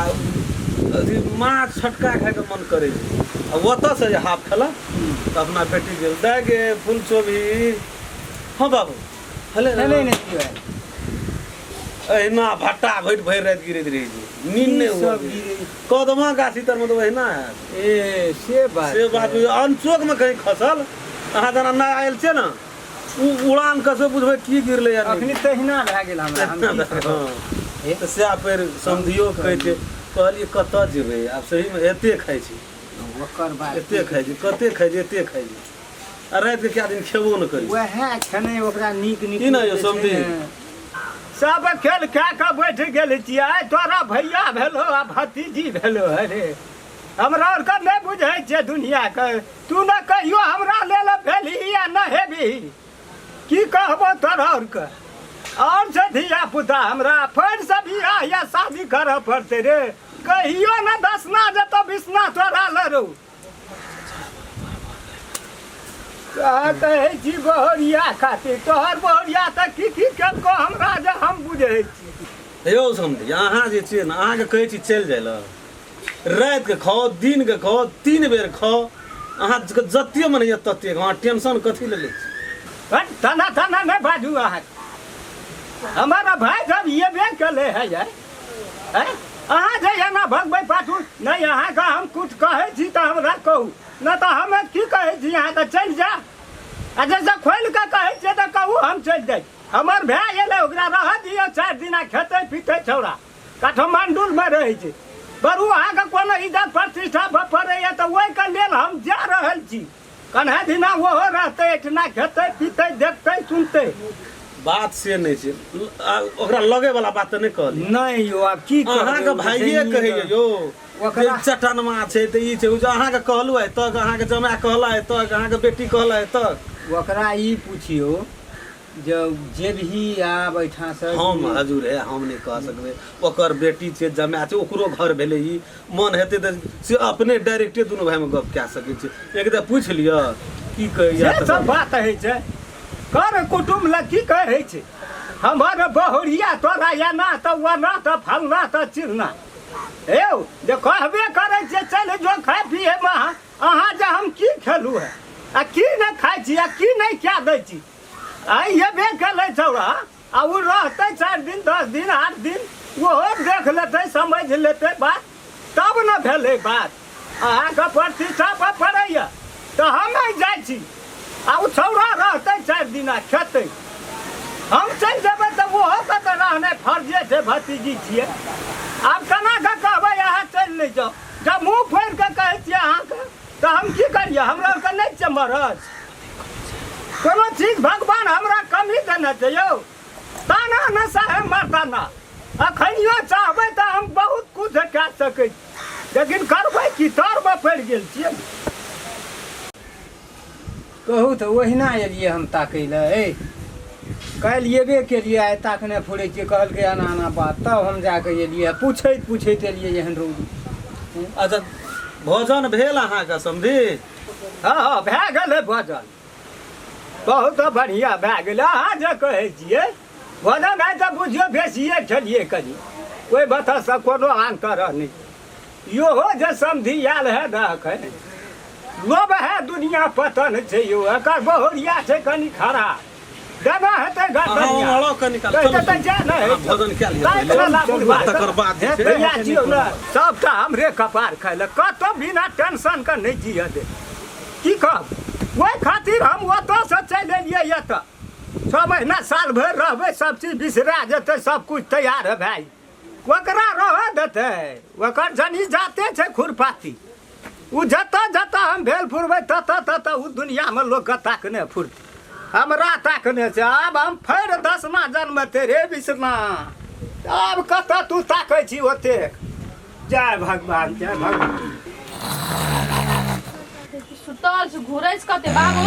अथी माछ छोटका खायके मन करै छै आ ओतऽसँ जे हाफ खेलक तऽ अपना बेटी गेल दै गे फूल चोभी हँ बाबू हेले खेलै नहि छियै एहिना भट्टा भरि भरि राति गिरैत रहै छै नींद नहि की हुअ सब दै। गिरै? कदमा गाछी तरमे तऽ ओहिना हैत ए से बात से बात अनचोकमे कहीं खसल अहाँ जेना नहि आयल छै ने उ उड़ान कसो बुझबै की गिरलै या अखनी तहिना भए गेल हमरा हम की कहब? हँ तऽ सएह फेर समधियो कहै छै कहलियै कतऽ जेबै आब सहीमे एते खाइ छी ओकर बात एते खाइ छी कते खाइ छी एते खाइ छी आ रातिके कए दिन खेबो नहि करै छी वएह खेनाइ ओकरा नीक नीक की ने यौ जे छै समधी? ने, सब खेल खा कऽ बैठ गेल छियै आइ तोरा भैया भेलो आ भतीजी भेलो अरे हमरा आरके नहि बुझै छै दुनिआके तू ने कहियो हमरा लेल भेलही आ न हेबही की कहबो तोरा आरके आओर छै धिया पुता हमरा फेरसँ बियाह या शादी करऽ पड़तै रे कहियो ने दसना जेतौ बिसना तोरा लए रौ कहै छी बहुरिया खातिर तोहर बहुरिया तऽ की की केलको हमरा जे हम बुझै छी यौ समझी अहाँ जे छियै ने अहाँके कहै छी चलि जाइ लए रातिके खाउ दिनके खाउ तीन बेर खाउ अहाँ जते मन होइए तते खाउ अहाँ टेंशन कथी लए लै छी हट, तना तना नहि बाजू अहाँ हमारा भाय सब एबे केले है यार हैं? अहाँ जे एना भगबै पाछू नहि अहाँके हम कुछ कहै छी तऽ हमरा कहू नहि तऽ हम की कहै छी अहाँके चलि जा आ जैसे खोलि कऽ कहै छियै तऽ कहू हम चलि जाइ हमर भाय एलै ओकरा रहऽ दियौ चारि दिना खेतै पीतै छौड़ा काठमाण्डूमे रहै छै बरू अहाँके कोनो इज्जत प्रतिष्ठा पड़ैए तऽ ओहिके लेल हम जा रहल छी कन्हा दिना ओहो रहतै एहिठिना खेतै पीतै देखतै सुनतै बात से नहि छै आ ओकरा लगे वाला बात तऽ नहि कहली नहि यौ आब की कहबै, अहाँके भाइये जइए कहैए तऽ। यौ ओकरा- जे चटनमा छै तऽ ई छै ओ जे अहाँके कहलहुँ आइ तक अहाँके जमाए कहला आइ तक अहाँके बेटी कहला आइ तक ओकरा ई पुछियौ जब जेबही आब एहिठामसँ हम हजूर हे हम नहि कह सकबै ओकर बेटी छै जमाए छै ओकरो घर भेलै ई मन हेतै तऽ से अपने डायरेक्टे दुनू भाइमे गप कए सकै छै एक बेर पूछि लिअ की कहैया से सब बात होइ छै कर कुटुम्ब लए की कहै छै हमर बहुरिया तोरा एना तऽ ओना तऽ फलना तऽ चिलना यौ जे कहबे करै छियै चलि जो खाय पियैमे अहाँ जे हम की खेलू है आ की नहि खाइ छी आ की नहि कए दै छी आइ एबे केलै छौड़ा आ ओ रहतै चारि दिन दस दिन आठ दिन ओहो देख लेतै समझ लेतै बात तब ने भेलै बात अहाँके प्रतिष्ठा पर पड़ैया तऽ हम नहि जाइ छी आ ओ छौड़ा रहतै 4 दिना खेतै हम चलि जेबै तऽ ओहो के तऽ रहनाइ फर्जे छै भतीजी छियै आब केना कऽ कहबै अहाँ चलि नहि जाउ जब मुँह फोड़ि कऽ कहै छियै अहाँके तऽ हम की करियै हमरा आरके नहि छियै मरद कोनो चीज भगवान हमरा कमी देने छै यौ ताना न साहेब मर्दाना अखनियो चाहबै तऽ हम बहुत कुछ कए सकै छी लेकिन करबै की तरमे पड़ि गेल छियै। कहू तऽ ओहिना एलियै हम ताकै लए ए काल्हि एबे केलियै आइ ताकने फुरै छियै कहलकै एना एना बात तब हम जाकऽ एलियै पूछैत पूछैत एलियै एहन रौद। अच्छा भोजन भेल अहाँके समधी? हँ हँ भए गेलै भोजन बहुत बढ़िआँ भए गेलै। अहाँ जे कहै छियै भोजन आइ तऽ बुझियौ बेसिए खेलियै कनि ओहि बतसँ कोनो आन तरह नहि। इहो जे समधी आयल है ने एखन लोभ है दुनिया पतन छै यौ एकर बहुरिया छै कनि खराब देना हेतै अहाँ ओम्हरो कनि काल चलू तऽ जा ने अहाँ भोजन कए लिअ ताकि पहिले। ने लाबू आ तकर बाद जे छै भैया जियौ ने सबटा हमरे कपार खाइ लए कतौ बिना टेंशन के नहि जियऽ दे की कहब ओहि खातिर हम ओतऽसँ चलि एलियै एतऽ 6 महीना साल भरि रहबै सब चीज बिसरा जेतै सब कुछ तैयार भए ओकरा रहऽ देतै ओकर जनी जाते छै खुरपाती ओ जतऽ जतऽ हम भेल फुरबै ततऽ ततऽ ओ दुनियामे लोकके ताकने फुरतै हमरा ताकने छै। आब हम फेर दसमा जन्म रे बिसना आब कतऽ तू ताकै छी ओतेक। जय भगवान जय भगवान। सुतल छी घुरै छी कते बाबू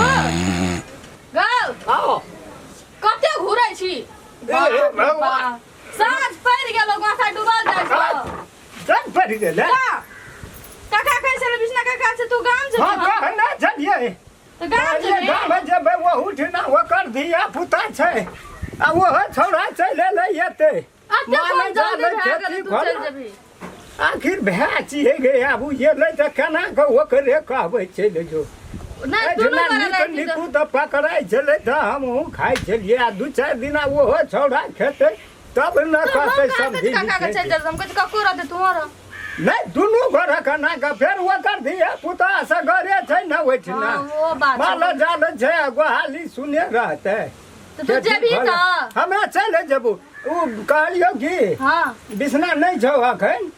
गौ आओ कते घुरै छी ए भगवान साँझ पड़ि गेलो माथा डूबल जाइ छौ। जब पड़ि गेलै काका कहै छलै बिसना काका से तू गाम जेबही? हँ कहने छलियै तऽ गाम जेबही? गाम जेबै ओहूठिना ओकर धिया पुता छै आ ओहो छौड़ा चलि एलै एतै अते माने कोन जल्दी जानै भए गेलै खेती तू खोला। चलि जेबही? आखिर भए छियै गे आब ओ एलै तऽ केना कऽ ओकरे कहबै चलि जो। नहि दुनू एहिठिना गोरे नीक रहै छी नीकू तऽ पकड़ाइ छलै तऽ हमहूँ खाइ छलियै आ 2-4 दिना ओहो छौड़ा खेतै तब ने तऽ हम कहतै कहाँ सब कहै छी काका के चलि जेबै हम कहै छी कक्को रहतै तूहो रह। नहि दुनू गोरे केना कऽ फेर ओकर धिया पुता सगरे छै ने ओहिठिना हँ, ओ बात छै। माल जाल छै आ गोहाली सुने रहतै। तऽ तू जेबही तऽ? हमे चलि जेबू ओ कहलियौ कि हँ बिसना नहि छौ अखन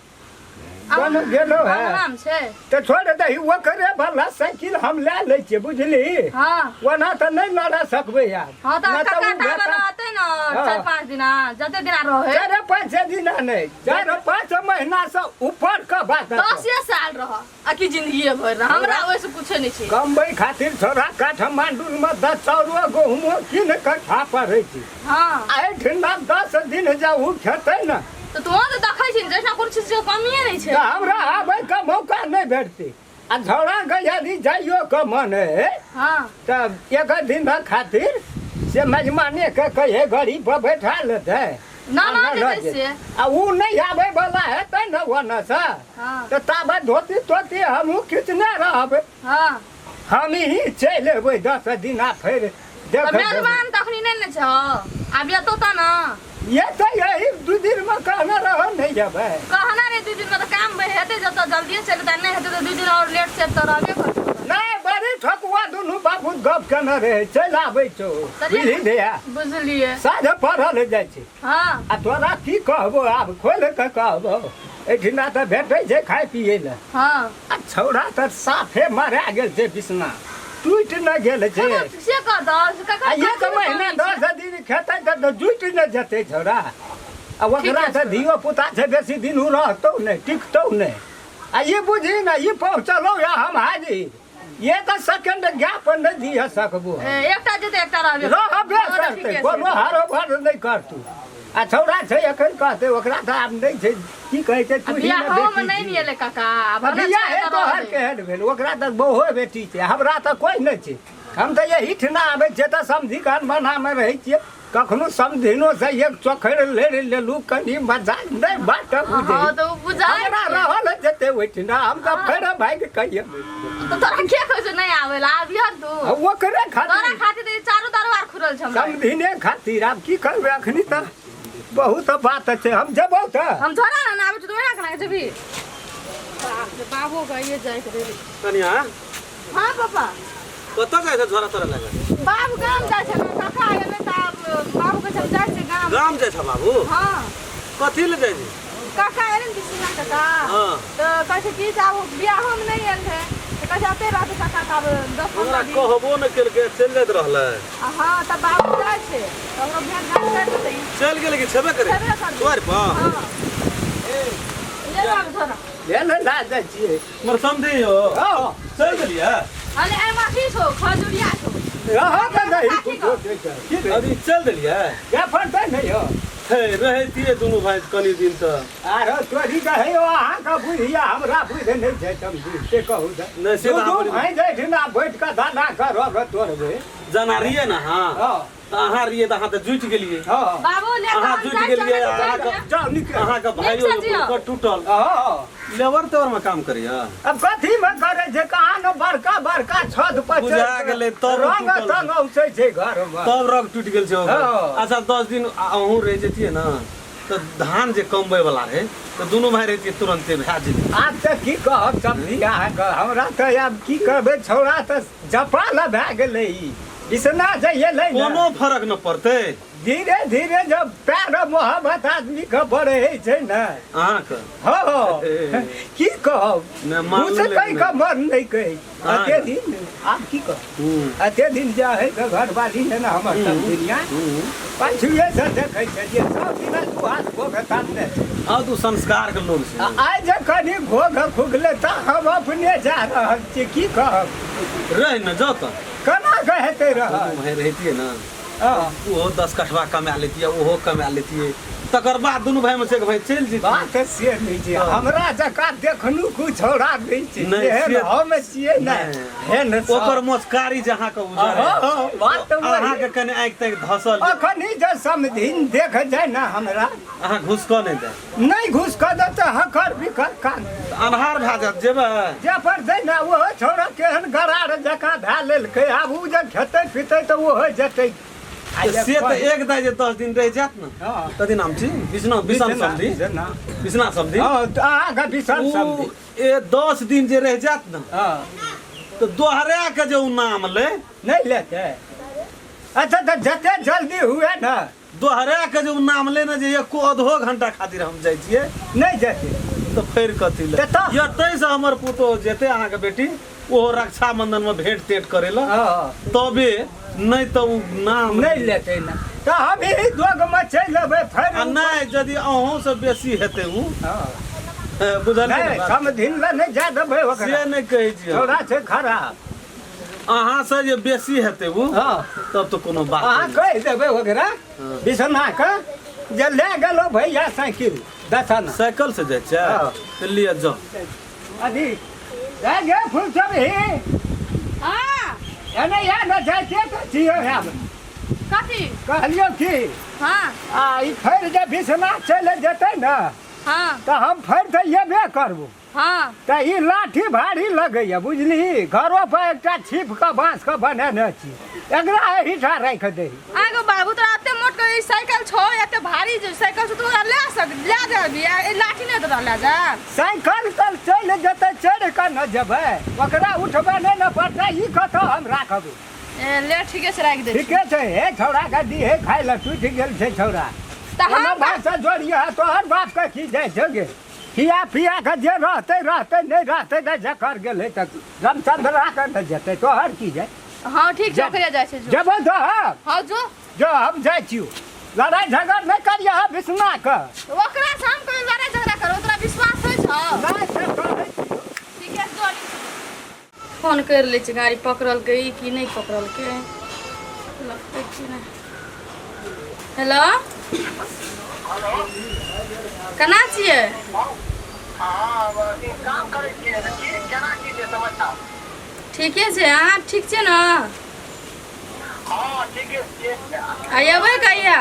कोनो गेलो है अंगनामे छै तऽ छोड़ दही ओकरे वाला साइकिल हम लए लै छियै बुझली हँ ओना तऽ नहि लड़ा सकबै आब हँ तऽ नहि तऽ काका ओ टाबर बेटा रहतै ने हँ। 4-5 दिना जते दिना रहै 4-5 दिना नहि 4-5 महीना से ऊपर के बात हेतौ। 10 साल रह आ कि जिंदगिए भरि रह हमरा ओहिसँ कुछो नहि छै। कमबै खातिर छोड़ा काठमांडू में 10 चाउरो गहुमो कीन कऽ खा पड़ै छै। हँ आ एहिठिना 10 दिन जब ओ खेतै ने तऽ तोहर तऽ देखै छी जैसा कोनो चीज के कमिए नहि छै तऽ हमरा आबै के मौका नहि भेटतै आ झौड़ा के यदि जाइयो के मन है हँ तऽ एक दिन खातिर से मेजमाने के कहे घड़ी पर बैठा लेतै ना, आ ना ना जेतै जेतै। से। आ उ नहि आबै वाला हेतै ने ओने से हँ। तऽ ताबे धोती तोती हमहूँ खींचने रहबै। हँ हम ही चलि एबै 10 दिना फेर तऽ देख मेजबान तऽ अखनी नहि ने छौ आब एतौ तऽ ने ये तऽ यही 2 दिन में कहने रहो नहीं जेबै। कहना रे 2 दिन में तऽ काम हेतै जतऽ जल्दिए चलि जेतै नहि हेतै तऽ 2 दिन और लेट से तऽ रहबे करतै। नहीं बड़ी ठकुआ दुनू बाबू गप केने रहे चलि आबै छौ बुझली भैया बुझलियै साँझ पढ़ल जाइ छै। हँ आ तोरा की कहबो आब खोलि कऽ कहबो एहिठिना तऽ भेटै छै खाय पियै लए। हँ आ छौड़ा तऽ साफे मरा गेल छै बिसना टूटि नहि गेल छै। से कह दस आ 1 महीना 10 दिन खेतै तऽ जुटि नहि जेतै छौड़ा आ ओकरा तऽ धियो पुता छै बेसी दिन उ रहतौ नहि टिकतौ नहि। आ ई बुझी ने ई पहुँचलौ या हम हाजिर एक सेकेंड गैप नहि दिअ सकबो। एकटा जेतै एकटा रहबे रहबे करतै कोनो हारो भर नहि करतू। आ छौड़ा छै एखन कहतै ओकरा तऽ आब नहि छै की कहै छै तू ही ने बियाहोमे बेटी नहि छी। ने एलै काका आब आ हमरा बियाह छै हे तऽ तोहर रहबै। केहन भेल ओकरा तऽ बहुओ बेटी छै हमरा तऽ कोइ नहि छै। हम तऽ एहिठिना आबै छियै तऽ समधिक अनमनामे रहै छियै कखनो समधिनो से एक चोखरि लड़ि लेलहुँ कनि मजा नहि बात बुझै हँ तऽ ओ बुझाइ हमरा छै। रहल जेतै ओहिठिना हम तऽ फेर भागि कहिए तऽ तोरा के कहै छौ नहि आबै लए आबिह तू ओकरे तोरा खातिर खातिर तऽ ई चारू दरबार खुलल छै हमरा। समधिने खातिर आब की करबै अखनी तऽ बहुत बात छै हम जेबौ तऽ हम झोरा ने आबै छी तू ओहिना केना जेबही? बाप रे बाबो गइए जाय के रे। कनिया। हाँ पापा। कतऽ जाइ छै झोरा तोरा लगे? बाबू गाम जाइ छै ने, काका एलै तऽ आब बाबू के चल जाइ छै गाम। गाम जाइ छै बाबू? हाँ। कथी लए जाइ छै? काका एलै ने विश्वनाथ काका। हाँ। तऽ कहै छै कि जे आब बियाहोमे नहि आयल रहै, तऽ कहै छै एतै रहतै काका तऽ आब 10 हमरा 15 दिन। कहबो नहि केलकै, चलि जाइत रहलै। आ हाँ तऽ बाबू जाइ छै तऽ ओकरो भेंट घाट करि देतै। चलि गेलै कि छेबे करै? छेबे करै। दुआरि पर? हाँ। ले बाबू झोरा। ले ले ला जाइ छियै। हमर समधी यौ। हँ। चलि गेलियै? अरे एहिमे अथी छौ, खजुरिया छौ। हँ तऽ नहीं कुछो नहि छै। की भेल? अभी चलि देलियै? जा फटतै नहि यौ। हे रहितियै दुनू भाइ कनि दिन तऽ। आरो तोरी कहै हो अहाँके बुझिया हमरा बुझे नहि छै समझी से कहू तऽ। नहि, से तऽ दू अहाँ दू बड़ी- भाइ जाइ छै ने बैठ कऽ दादा करब तोड़बै। जना रहियै ने अहाँ? हँ। तऽ अहाँ रहियै तऽ अहाँ तऽ जुटि गेलियै। हँ। बाबू ले अहाँ तऽ हम जुटि जाइ गेलियै, छियै, अहाँके- जाउ निकल। अहाँके भाइयो नीक से जियो। एगो टूटल। हँ। लेबर तेबर में काम करिया? अब कथी में करे छै कहाँ न बड़का बड़का छत पर बुझा चढ़ि कऽ गेलै, तब रंग टूटल। तंग औसै छै घर में। तब रग टूटि गेल छै ओकर। हँ। अच्छा 10 दिन अहूँ रहि जैतियै ने तऽ धान जे कमबै वाला रहै तऽ दुनू भाइ रहितियै तुरन्ते भए जेतै। आब तऽ की कहब समझी अहाँके, हमरा तऽ आब की कहबै छौड़ा तऽ जपाल भए गेलै ई बिसना जे एलै ने, कोनो फरक न पड़तै। धीरे धीरे जब प्यार मोहब्बत आदमी के बढ़े छै ने। अहाँके? हँ, की कहब, नहि, मानले घुस कहि नहि। कऽ मन नहि कहै। हाँ। अते दिन आब की कहब, अते दिन जे है के घरवाली है ने हमर सब दुनिया पाछुए से देखै छलियै सब दिना दू हाथ घोघ तानने छै। आब तू संस्कार के लोग छै। आ आइ जे कनि घोघ खुगले तऽ हम अपने जा रहल छी, की कहब। रहि ने जाउ तऽ। केना के हेतै रहल? दुनू भाइ रहितियै ने, हँ। ओहो 10 कठवा कमा लेतियै, ओहो कमा लेतियै, तकर बाद दुनू भाइ मे से एक भाइ चलि जेतियै। बात से नहि छै, हँ। हमरा जकाँ देखनु कुछ छौड़ा नहि छै। नहि, जेहन से- हम छियै ने, नहि। हेन सब। ओकर मोचकारी जे अहाँके उजर हँ, हँ, बात तऽ वही। अहाँके कनि आँखि ताँखि धसल। अखन जे समधिन देख जाय ने हमरा, अहाँ घुसकऽ नहि दे। नहि घुसकऽ देतै हकर बिकर कान। तऽ अन्हार भए जायत, जेबै? जे पर दै ने ओहो छौड़ा केहन गरार जकाँ धए लेलकै, आब ओ जे खेतै पीतै तऽ ओहो जेतै। तऽ से तऽ एक दाइ जे 10 दिन रहि जायत ने, हँ। कथी नाम छी? बिसना, बिसन समधी। बिसना। बिसना समधी। हँ, तऽ अहाँके बिसन ओ समधी। ए 10 दिन जे रहि जायत ने, हँ। तऽ दोहरा के जे ओ नाम लै। नहि लेतै। अच्छा तऽ जते जल्दी हुए ने, दोहरा के जे ओ नाम ले ने जे एको आधो घंटा खातिर हम जाइ छियै। नहि जेतै। तऽ फेर कथी ले? तऽ तऽ- एतै से हमर पुतोह जेतै, अहाँके बेटी, ओहो रक्षाबंधन में भेंट तेंट करे ला, हँ। तबे नहि तऽ ओ नाम नहि लेतै ने तऽ हम एहि दोगमे चलि अबै फेर। आ नहि यदि अहूँ से बेसी हेतै ओ, हँ। बुझलियै ने नहि बात? समधिन लए नहि जाय देबै ओकरा। से नहि कहै छी हम। छौड़ा छै खराब। अहाँ से जे बेसी हेतै ओ, हँ। तब तऽ कोनो बात अहाँ नहि। कहि देबै ओकरा बिसना के जे लए गेलो भैया साइकिल दसना। साइकिल से जाइ छै? हँ। तऽ लिअ जाउ। अथी जा गे फूल सब ही। हाँ। एने या ने जाइते तऽ छियै आब। कथी? कहलियौ की? हाँ। आ ई फेर जे बिसना चलि जेतै ने, हाँ। तऽ हम फेर तऽ एबे करबो। हाँ। तऽ ई लाठी भारी लगैया बुझलिही, घरो पर एकटा छिप कऽ बाँस के बनेने छी, एकरा एहिठाम राखि दही। आगो बाबू तोरा एते मोट के ई साइकिल छौ, एते भारी जे साइकिल छौ, तू ओकरा ले सक ले जाबी, आ ई लाठी नहि तोरा ले जा। साइकिल तऽ चलि जेतै, चढ़ि कऽ ने जेबै, ओकरा उठबै नहि ने पड़तै, ई कतऽ हम राखबै? ए ले ठीके छै, राखि दे। ठीके छै। हे छौड़ा के दीहे खाय लए, टूटि गेल छै छौड़ा। तऽ हम ओना भाषा जोड़िए तोहर बाप के की जाइ छौ गे? खिया पिया के जे रहतै रहतै, नहि रहतै तऽ जकर गेलै तऽ रामचंद्रा के ने जेतै, तोहर की जाइ? हाँ ठीक छै, ओकरे जाइ छै। जो जेबो तो हम। हाँ जो। जो हम जाइ छियौ, लड़ाइ झगड़ नहि करियह बिसना के। ओकरा से हम कभी लड़ाइ झगड़ा करबो, तोरा विश्वास होइ छौ? नहि से कहै छियौ। ठीके छै, जो। फोन करि लै छै, गाड़ी पकड़लकै कि नहि पकड़लकै, लगतै कि नहि। हेलो, केना छियै? ठीके छै, अहाँ ठीक छियै ने? आ एबै कहिया?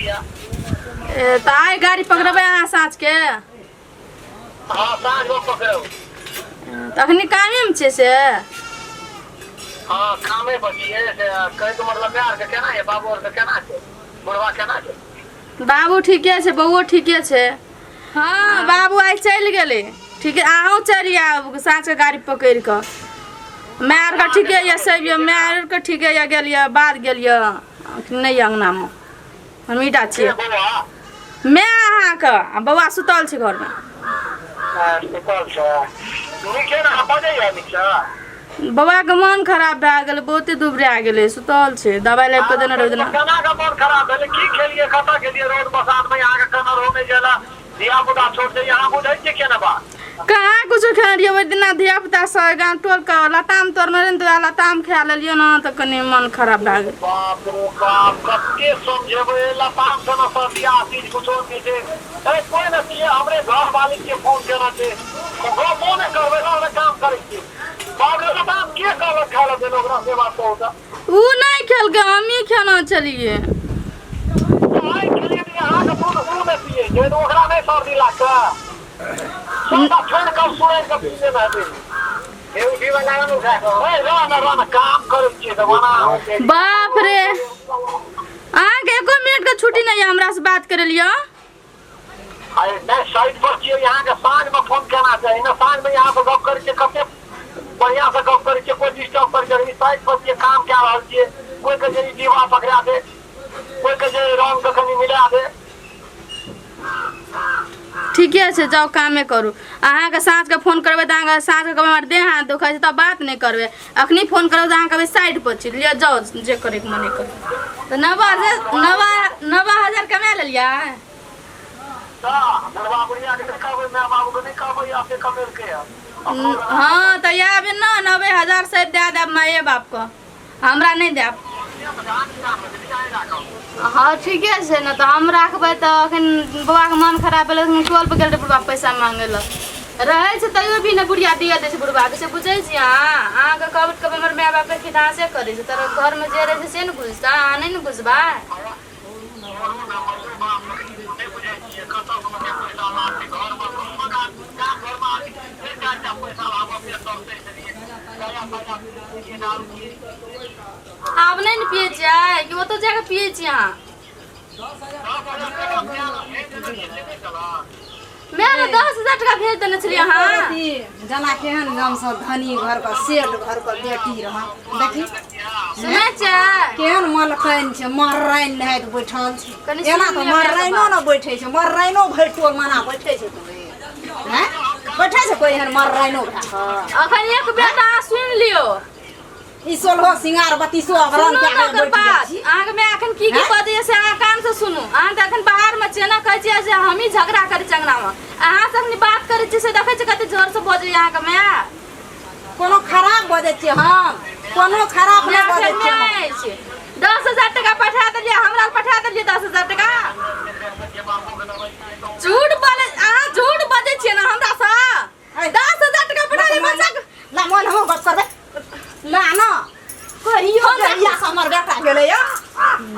ए, तऽ आइ गाड़ी पकड़बै अहाँ साँझके? तऽ अखनी कामेमे छियै से? हँ कामे पर छियै से कहैके मतलब माय आरके केना यऽ बाबू आरके केना छै बुढ़वा केना छै बाबू ठीके छै बौओ ठीके छै हँ बाबू आइ चलि गेलै ठीक है अहूँ चलि आयब साँझके गाड़ी पकड़ि कऽ माय आरके ठीके यऽ सब यऽ माय आरके ठीके यऽ गेल यऽ बाध गेल यऽ नहि यऽ अङ्गनामे हमहीँ टा छियै बौआ माय अहाँके आ बौआ सुतल छै घरमे सुतल छै नीक छै ने अहाँ बजैए नीकसँ बौआके मोन खराब भए गेलै बहुते दुबरा गेलै सुतल छै दबाइ लाबि कऽ देने रहै दिना केना के मोन खराब भेलै की खेलियै कतऽ गेलियै रोड बसात मे अहाँके कनर होमे गेला धिया पुता छोट छै अहाँ बुझै छियै केना बात कहाँ कुछो खेने रहियै ओहि दिना धिया पुता सब गाम टोलके लताम तोड़ने रहै ने तऽ वएह लताम खा लेलियै ने तऽ कनि मन खराब भए गेल बाप रे बाप कते समझेबै लताम से ने सर्दिया चीज कुछो नहि छै अरे कोइ ने छियै हमरे घर मालिक के फोन केना छै गपो नहि करबै ने हमरा काम करै छियै बाप रे लताम के कहलक खाय लए देल ओकरा से बात कहू तऽ ओ नहि खेलकै हमही खेना छलियै आइ खेलियै तऽ अहाँके दूध ओ नहि पियै छै तऽ ओकरा नहि सर्दी लागतै सबटा छोड़ि कऽ सुड़ैर कऽ पी लेने हेतै ए रह ने रह ने काम करै छियै तऽ ओना बाप रे अहाँके एको मिनटके छुट्टी नहि यऽ हमरासँ बात करै लिअ अरे नहि साइड पर छियै अहाँके साँझमे फोन केना चाही ने साँझमे यहाँ से गप करै छियै कते बढ़िआँ से गप करै छियै कोइ डिस्टर्ब करै छै साइड पर छियै काम कए रहल छियै कोइ कहै छै ई डिब्बा पकड़ा दे कोइ कहै छै रंग के कनि मिला दे ठीके छै जाउ कामे करू अहाँके साँझके फोन करबै तऽ अहाँके साँझके कहबै हमर देह हाथ दुखाइ छै तब बात नहि करबै अखनी फोन करबै तऽ अहाँ कहबै साइड पर छी लिअ जाउ जे करैके मन करू तऽ 90,000 90,000 कमा लेलियै तऽ बुढ़वा बुढ़िया के नहि कहबै माय बाबू के नहि कहबै अपने कमेलकै हँ हँ तऽ इएह अभी ने 90,000 से दए देब माये बापके हमरा नहि देब हँ ठीके छै ने तऽ हम राखबै तऽ अखन बौआके मन खराब भेलै तऽ टोल पर गेल रहै बुढ़बा पैसा मांगे लए रहै छै तैयो भी ने बुढ़िया दिअ दै छै बुढ़बाके से बुझै छी अहाँ अहाँके कहबै तऽ कहबै हमर माय बापके खिधासे करै छै तर घरमे जे रहै छै से ने बुझतै अहाँ नहि ने बुझबै आब नहि ने पियै छियै कि ओतऽ जाकऽ पियै छी अहाँ मैं ने 10,000 टका भेज देने छलियै अहाँ अथी जेना केहन गामसँ धनी घरके सेठ घरके बेटी रह देखी सुनै छियै केहन मलखैन छै मर्राइन नहाइत बैठल छै कनि एना सुनि तऽ लिअ मायके मर्राइनो बात। ने बैठै छै मर्राइनो भरि टोल मना बैठै छै कोइ हैं बैठै छै कोइ एहन मर्राइनो भए कऽ अखन एक बेर तऽ अहाँ सुनि लियौ ई सोलहो सिंगार बत्तीसो अभरण सुनू कए ने कऽ ओकर बैठ गेल बात छी अहाँके माय एखन की की हैं? बजैए से अहाँ कान से सुनू अहाँ तऽ एखन बाहरमे छियै ने कहै छियै जे हमही झगड़ा करै छियै अंगनामे अहाँ से अखनी बात करै छियै से देखै छियै कते जोर से बजैए अहाँके माय कोनो खराब बजै छियै हम कोनो खराब नहि माय बजै फेर छियै हम। माय अछि 10,000 टका पठा देलियै हमरा पठा देलियै 10,000 टका झूठ बोले अहाँ झूठ बजै छियै ने हमरा सँ 10,000 टका पठा देलियै बच्चा के ला मोन हम गप करबै ला न कहियो हम जहिया से हमर बेटा गेलै या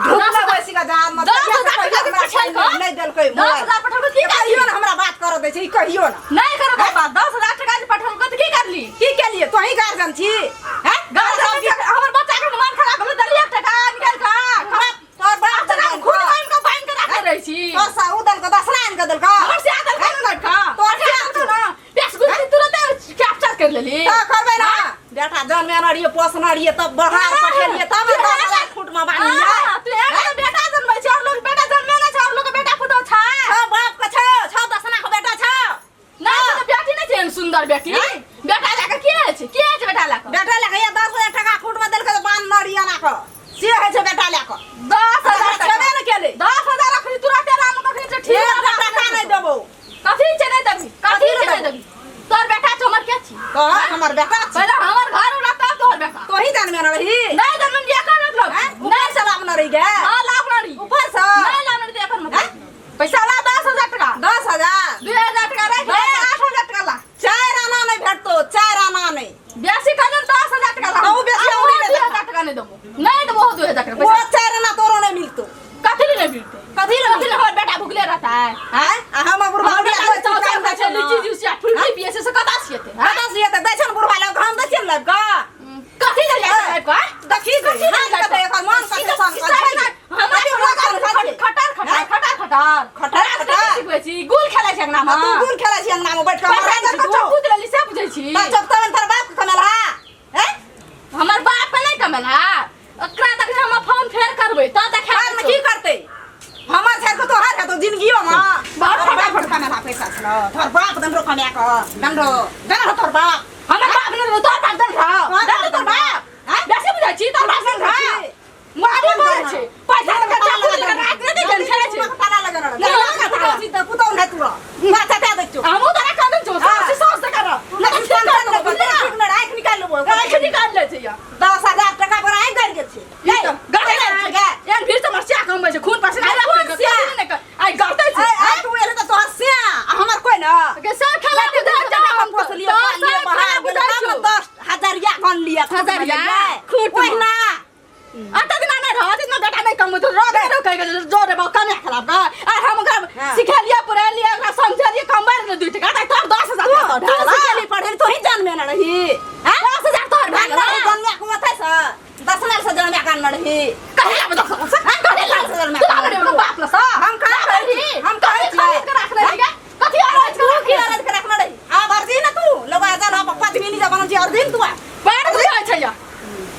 ढुकले बैसी के जहाज में 10,000 टका के पठेलको? नहि देलकै 10,000 पठेलको की करली? कहियो न हमरा बात करऽ दै छै ई कहियो न नहि करो बात 10,000 टका जे पठेलको तऽ की करली की केलिए तोही गार्जियन छी हैं गार्जियन हमर बच्चा के मन खराब भेलै देलियै टका निकालि कऽ तोर तोर बाप बच्चा देलकौ खून बान्हि कऽ बान्हि कऽ राखने रहै छी तोर सा उ देलकौ दसना आनि कऽ देलकौ हमर से आदल कर लड़का तोर से आदल ना बेस गुस्सी तुरंत कैप्चर कर लेली तऽ करबै ना बेटा जन्मे रहिए पोसने रहिए तब बाहर पठेलिए तब 10,000 फुट में बान्हलिए हाँ, तू एहन तो बेटा जन्मै छै और लोग बेटा जन्मे नै छै और लोग के बेटा पुतोह छै छौ बाप के छौ छौ दसना के बेटा छौ नहि तऽ बेटी नहि छै एहन सुन्दर बेटी बेटा लए कऽ के छै के छै बेटा लए कऽ बेटा लए कऽ 10,000 टका फुट में देलकै तऽ बान्हने रहिए एना कऽ से होइ छै बेटा लए कऽ 10,000 छेबे ने केलै 10,000 अखनी तुरंते राम कखनी छै ठीक एक टका नहि देबौ कथी छै नहि देबी कथी छै नहि देबी तोहर बेटा छौ हमर के छी कह हमर बेटा छी पहिले हमर घर उड़ा तब तोहर बेटा तोही जानमे न रही नहि जानमे जे एकर मतलब हैं? ऊपर से लाभ न रही गे हाँ लाभ न रही ऊपर से नहीं लाभ न रही एकर मतलब पैसा ला 10,000 टका 10,000 2,000 टका राख ले 8,000 टका ला 4 आना नहीं भेटतो 4 आना नहीं बेसी कहलन 10,000 टका ला तो उ बेसी आ औरी नहि 2,000 टका नहीं देबो नहीं देबो 2,000 टका वो पैसा 4 आना तोरो नहीं मिलतो कथी ले नहीं मिलते कथी ले कथी ले हमर बेटा भुखले रहता है हैं आ हम बुढ़वा हमर बेटा बुढ़िया चाव चाव खाइ छै लीची जूस या फ्रूटी पिए छै से कता छियते कतऽ से तऽ दै छै ने बुढ़वा लग हम दै छियै ने लाबि कऽ कथी ले जाय छै कथी नाम कते एकर मन कते सन हमरा खटर खटर खटर खटर खटर खटर सिखबै छी गुल खेलै छै अंगना आ मे तू गुल खेलै छी अंगना में बैठ के पैसा हमरा कच्चा कूद लेली से बुझै छी तब तब तोर बाप के कमेलहा हैं हमर बाप के नहि कमेलहा ओकरा तक हम फोन फेर करबै तऽ देखा बाद में की करतै हमर छेड़ के तोहर हेतौ जिंदगियो में बाप फटाफट कमेलहा पैसा छलो तोहर बाप दंडरो कमा के दंडरो दंडरो तोहर बाप हमर बाप ने तोहर बाप दन रह तोहर दन बाप तोहर बाप हैं? बेसी बुझै छी तोहर बाप दन रह मारे मारे छै पैसा लगा चाकू लगा रात नहि देख खेलै छै ताला लगल रह नहि, पुतौ नहि तू रह माथा दे दै छौ हमहूँ तोरा कहने छौ हाँ। सास सास से कर नहि ठीक नहि ठीक नहि आँखि निकालि लेबो आँखि निकाल ले छै या 10,000 टका पर आँखि गड़ि गेल छै ई तऽ गड़ै गड़ि गेल छै एहन भीड़ से मरसिया कमबै छै खून पसीना कोन सिया? आइ गड़तै छै आइ आइ तू एले तऽ तोहर सिया आ हमर कोइ न के सब खेला कते टका हम पोसलियै पाललियै बहार गेल तब ने 10,000 गन लिअ हजरिया, खूट मे। ओहिना अते दिना नहि रहत इतना बेटा नहि कमबैत रह दे रह कहि के जो रे बाबा कमे खराब का आ हम ओकरा हाँ। सिखेलियै पढ़ेलियै ओकरा समझेलियै कमबै रहे 2 टका तऽ तोहर 10,000 तू तोहर तू भए गेलौ। सिखेली पढ़ेली तोही जानमे न रही हैं 10,000 तोहर भए जानमे गेलौ। जानमे के माथे से दसना से जानमे कान न रही कहे लाबे दस हजार से? कहे लाबे दस हजार में तू लाबे रे ओकर बाप लसँ हम कहाँ लाबे कहै री। छी? हम कहै कथी खरीद के राखने रही गे? कथी अरज के तू राखने की रही? अरज के रखने रही आ भरजी न तू लोग आजल हम पप्पा जमीनी जमाना छी अर्जिन तू आ बड़ बुझाइ छै या।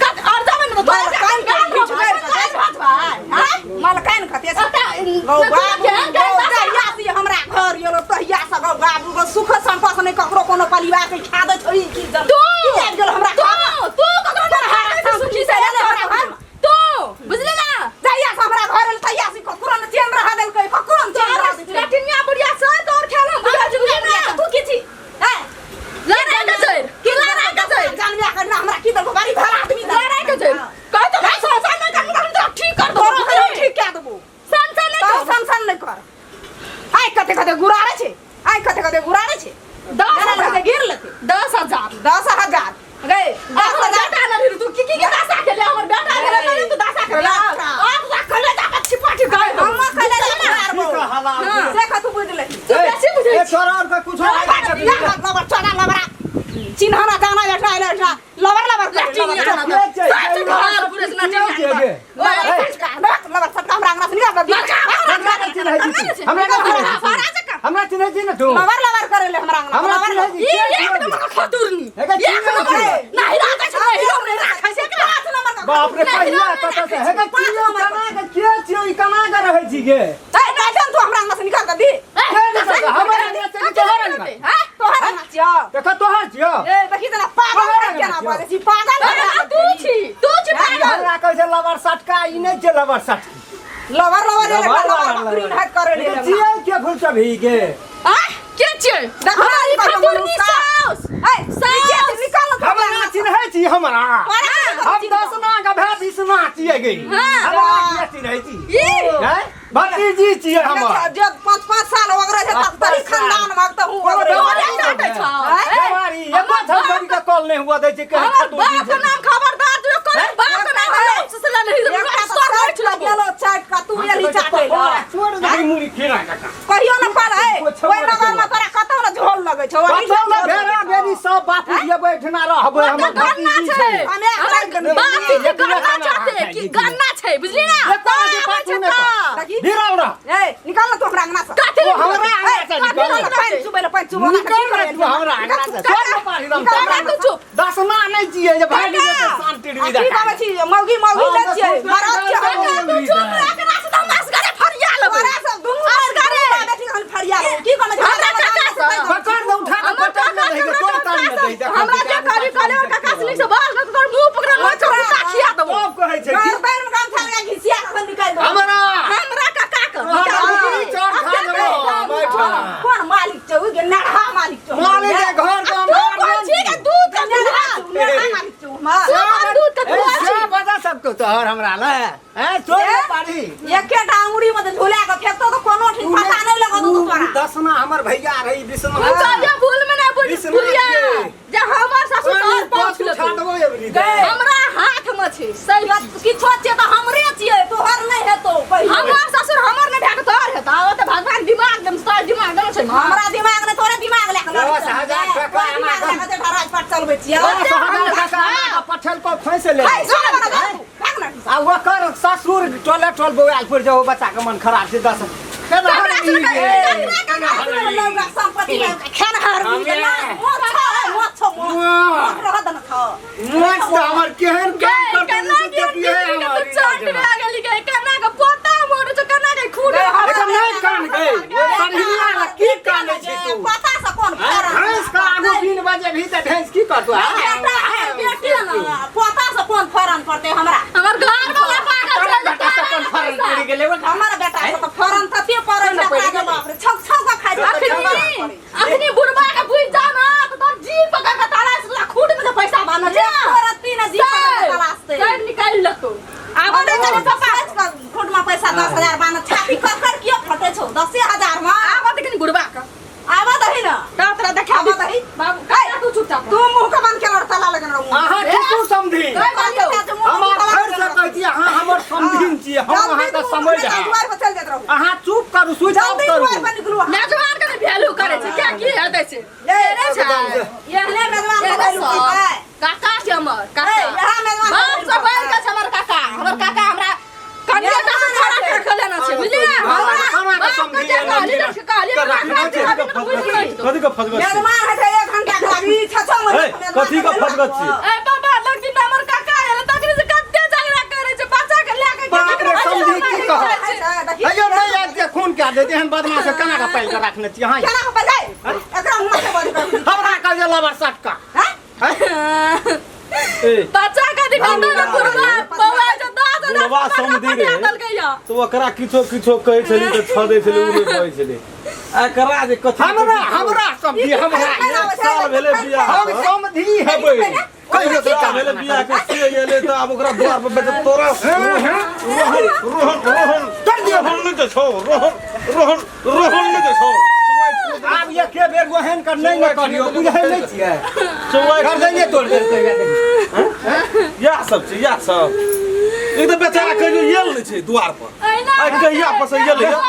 कत अर्जामे ने तोरा मलकान के गाल बीच भात में भात भाइ, हैं मलकान खते ओतऽ, गौ न बाबू तू केहन गौ केहन जहिया से हमरा घर गेलो तहिया से गौ बाबू गौ सुख संपन्न नहि ककरो कोनो परिवार के खा दै छौ ई की जन तू की आबि गेल हमरा तू घर तू ककरो न हारे से सुखी से एलै हमरा घर तू बुझली ना जहिया से हमरा घर एल तहिया से ककरो न चैन रहा देलकै ककरो न चैन रहा देलकै लटिनिया बुढ़िया से तोर खेल हम बुझल छी बुझली ना तू की छी हैं लड़ाई के जड़ की लड़ाई के जड़ जानबे करना हमरा की देलको बारी भरा आदमी लड़ाई के जड़ कह तो भाई सोचा ना कर हम तो ठीक कर दो तोरो हम ठीक कए देबो सन नहीं तोरो कर सन नहि कर आइ कते कते गुरारे छै आइ कते कते गुरारे छै 10,000 गिर लेते 10,000 10,000 गए 10,000 बेटा ना तू की की दासा खेले हमर बेटा खेले नहीं तू दासा खेले बेटा। आप ला कले जा के छिपाटी गए हम कले जा की कहला से कतू बुझ ले तू बेसी बुझै ए छोरा और कुछ लबर चोरा लबरा चिन्हना जाना बैठा आइल बैठा लबर लबर लटिनिया लबर ना सच घर पूरे ना लबर सटका हमरा अंगना से निकाल दे हमरा के चिन्है छी हमरा के चिन्है छी हमरा चिन्है छी ने तू लबर लबर करे ले हमरा अंगना हमरा लबर चिन्है छी ई एक नंबर के खतुरनी एकर एक चिन्है नंबर छी। नहीं राखै छै नहीं हम नहीं राखै छै एकरा पाँच नंबर का बाप रे नहीं, कहिया नहीं, कतऽ से हे पाँच के नंबर कना के के छियो ई कना के रहै छी गे ए बैठन तू हमरा अंगना से निकाल दे दी के निकल हमरा अंगना से तोहर अंगना हां तोहर अंगना छियो देख तोहर छियो ए देखी तना पागल तोहर केना अंगना बाजै छी पागल अरे तू छी तू छी पागल हमरा कहै छै लबर सटका ई नहि छै लबर सटकी लबर लबर ले लबर बकरी नहाइत करे ले छियै के फुलचबही के आ के छियै देखो हमर ई कहियो खतुरनी मनुष्य। साउस ए सास निकाल ना हमरा चिन्है छी हमरा हम दसना के भाय बीसना छियै गे हाँ। हमरा किया चिन्है छी ई हैं भतीजी छियै हमर जे 5 5 साल ओगरे छै तब तरी खानदान भक्त हूं कोनो ओगरे बेमारी तोरे काटै छौ बेमारी एको छौड़ी के कॉल नहि हुआ दै छै कहीं हमर खतुरनी बाप के छै। नाम खबरदार जो कोन बाप के नाम हम से नहीं एकटा सर तऽ बैठ साइड लगो गेलो चाट का तू एली चाटे तोरा छोड़ दही मुड़ी खीरा जकाँ कहियो न पर है कोइ छौड़ा ओइ नगर में तोरा कतौ न झोल लगै छौ ओही कतौ ने झोल भेड़ा लगै छौ। भेड़ी सब बापू जेबै एहिठिना रहबै हमर गन्ना भतीजी छै छै हमे हमर बाप के गन्ना चाहते कि गन्ना छै बुझली ना एको रति पाछू नहि कर। देखी। भिड़ल रह ए निकाल न तू हमरा अंगना से कथी ओ हमरा अंगना से ए, निकल निकाल न पानि चुबै ल पानि चुबै निकल न तू हमरा अंगना से छोड़ न पाही हम काका तू चुप दसना नहि छियै जे भागि जेतै शान्ति आ की कहबै छी मौगी मौगी हाँ, नहि छियै तऽ मरद छियै काका, हम। तू चुप रह के रास्ता हम असगरे फरिया लेबै तोरा सब दुनू असगरे। बेटी हम फरिया लेबै। की कहबै छी हमरा काका से पकड़ दे उठा के हमर पटक काका ने दही से के तोड़ ताड़ ने दही देखो हमरा जे कहली कहली और काका से से बाल न तोर मुंह पकड़ मोच कुत्ता खिया देबो सब कहै छै कि गर्दन में गमछा लगा घिसिया के निकालि देबो। हमरा हमरा काका के तोहर बकरी चोर खा लेबो बैठा कोन मालिक छौ उ गे नरहा मालिक छौ मालिक के घर के हम तू कोन छी के दूध के नरहा दुहा छौ, नरहा मालिक छौ हमर। तू कोन दूध के ए, दुहा छी से बता सबको तोहर हमरा ले हैं छोड़ ए? दे पारी एकेटा अंगुरी में तऽ झुला के फेंकतो तऽ कोनो ठीक पता नहि लगतो उ- उ तोरा दसना हमर भैया रही बिसना तू कहियो भूल में ना बुझ विश्वनाथ भूलिया के। जे हमर ससुर तोहर पहुँच उठा लेतौ देबो एबरी दे। हमरा हाथ में छै सही बात किछो छियै तऽ हमरे छियै तोहर नहि हेतौ कहियो। हमर ससुर हमर नहि भए के तोहर हेतौ ओ तऽ भगवान दिमाग दम तोहर दिमाग दम छै हमरा दिमाग नहि तोरे दिमाग लए कऽ लड़ै 10,000 छियै। टका तोरे दिमाग लए कऽ जेठा राजपाट चलबै छियै 10,000 टका हमरा पठेल पर फैंस ले है, सुन बड़ा, ओकर ससुर टोले टोल बौआल पड़ि जाओ बच्चा के मन खराब छै दस केना ई गे? संपत्ति खेनहार मोछ तऽ हमर केहन काम करतै से देखिए हमर चोट भए गेली गे केना के पोता मोर छौ केना के खून एकर नहि कान गई सरहिया ला की कानै छी तू पता से कोन भैंस के आगू बीन बजे भी तऽ भैंस की करतौ बेटा बेटी ने पोता से कोन फरन पड़तै हमरा हमर घर वाला पागल तोरा छै बेटा से कोन फरन पड़ि गेलै ओ हमर बेटा से तऽ फरन तते पड़ै छै पड़ि ओकरा जे गेलै? बाप रे छौक छौक के खाइ छै तऽ अखनी पड़ै। अखनी बुढ़बा के बुझ जा ना तऽ तोर जीभ पकड़ के ताला से तोरा खून में जे पैसा बान्हल छै एको रत्ती ने जीभ पकड़ के तलाशतै। सर निकालि लेतौ आब आब दे कनि पापा खूट में पैसा 10,000 बान्ह छाती खर कियो फटे छौ 10,000 में आब दे कनि बुढ़बा के आब दही ना तब तोरा देखा आब दही बाबू काहे तू चुपचाप तू मुंह के बंद केलर ताला लगन रहू अहाँ की समझी हम फेर से कहै छी अहाँ हमर समझिन छी हम अहाँके समझ दुआर पर चल जाइत रहू अहाँ चुप करू स्विच ऑफ जल्दी करू दुआर पर निकलू अहाँ। मेजबान के वैल्यू करे छै क्या की हेतै छै ए, एहने मेजबान के एहने वैल्यू सब। करतै। काका छै हमर काका ए, इएह मेजबान के बाप वैल्यू से बढ़ि करतै। के छै हमर काका हमर काका हमरा कनिया टा से छोड़ा के रखल लेना छै बुझलियै हमरा हमरा के बाप के समझी जे कहली ने से कहली के रखना छै। अभी तक बुझि नहि छौ। कथी के फसगत छी मेजबान है छै 1 घंटा के लागी 6 महीना ए, कथी के फसगत छी ए बाबा लग दिन हमर काका आयल तखनी से कते झगड़ा करे छै बच्चा के लए के बाप रे समझी की कह देखी अयो नहि आयल जे खून कए देत एहन बदमाश के केना के पालि के रखने छी अहाँ केना के बजाय एकरा हुआ से बंद कर हमरा कह जे लबर सटका हैं ए बच्चा के दिखा दे ना बुढ़वा बौआ जो 10,000 बुढ़वा समधी रे। देलकै या तऽ ओकरा किछो किछो कहै छली तऽ छह दै छली ओ नहि कहै छली एकरा जे कथी हमरा हमरा समझी हमरा एक साल भेलै बियाह हम समझी हेबै कहियो एक साल भेलै बियाह के से एलै तऽ आब ओकरा द्वार पर बैठ तोरा रोहन रोहन रोहन रोहन कर दियौ। रोहन नहि दै छौ रोहन रोहन रोहन नहि दै छौ आब एके बेर ओहन कर नहि ने करियौ बुझै नहि छियै चौआइ गर्दने तोड़ि देलकै इएह सब छै इएह सब एक तऽ बेचारा कहियो एल नहि छै द्वार पर आइ कहिया पर से एलै या?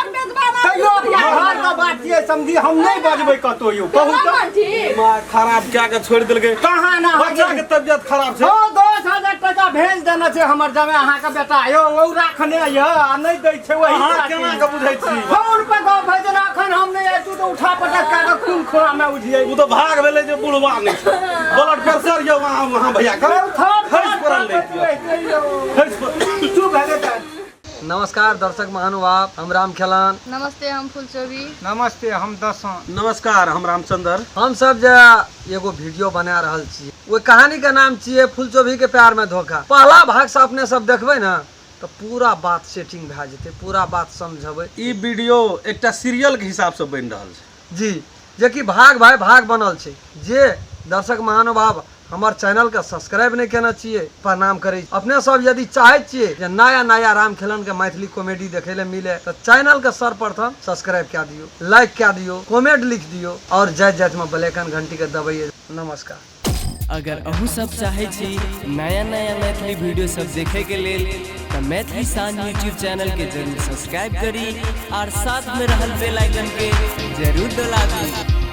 तैयो अपना घर के बात छियै समझी हम नहि बजबै कतौ यौ कहू तऽ दिमाग खराब कए के छोड़ि देलकै कहाँ ना बच्चा के तबियत खराब छै हौ 10,000 टका भेज देने छै हमर जमाइ अहाँके बेटा यौ ओ राखने यऽ आ नहि दै छै वही अहाँ केना के बुझै छी फोन पर गप होइ जेना एखन हम नहि आयल तऽ उठा पटक कए कऽ खून खोरामे उठियै ओ तऽ भाग भेलै जे बुढ़वा नहि छै ब्लड प्रेशर यौ वहाँ वहाँ भैया के खसि पड़ल नहि खसि पड़ल चुप भए गेल नमस्कार दर्शक महानुभाव, हम राम खेलान। नमस्ते, हम फुलचोबी। नमस्ते, हम दसों। नमस्कार, हम रामचंद्र। हम सब जे एगो वीडियो बना रहल छी ओहि कहानी के नाम छियै फुलचोभी के प्यार में धोखा। पहला भाग से अपने सब देखबै ने तऽ पूरा बात सेटिंग भए जेतै, पूरा बात समझबै। ई वीडियो एकटा सीरियल के हिसाब से बनि रहल छै जी, जेकि भाग भाई भाग बनल छै। जे दर्शक महानुभाव हमर चैनल के सब्सक्राइब नहीं केने छियै, प्रणाम करै छी। अपने सब यदि चाहै छियै जे नया नया राम खेलन के मैथिली कॉमेडी देखै ले मिले तऽ चैनल के सर्वप्रथम सब्सक्राइब कए दियौ, लाइक कए दियौ, कमेंट लिख दियौ और जाइत जाइत में बेल आइकन घंटी के दबैयै। नमस्कार। अगर अहूँ सब चाहै छी नया नया मैथिली वीडियो सब देखे के लेल तऽ मैथिली शान यूट्यूब चैनल के जरूर सब्सक्राइब करी और साथ में रहल बेल आइकन के जरूर दबा दी।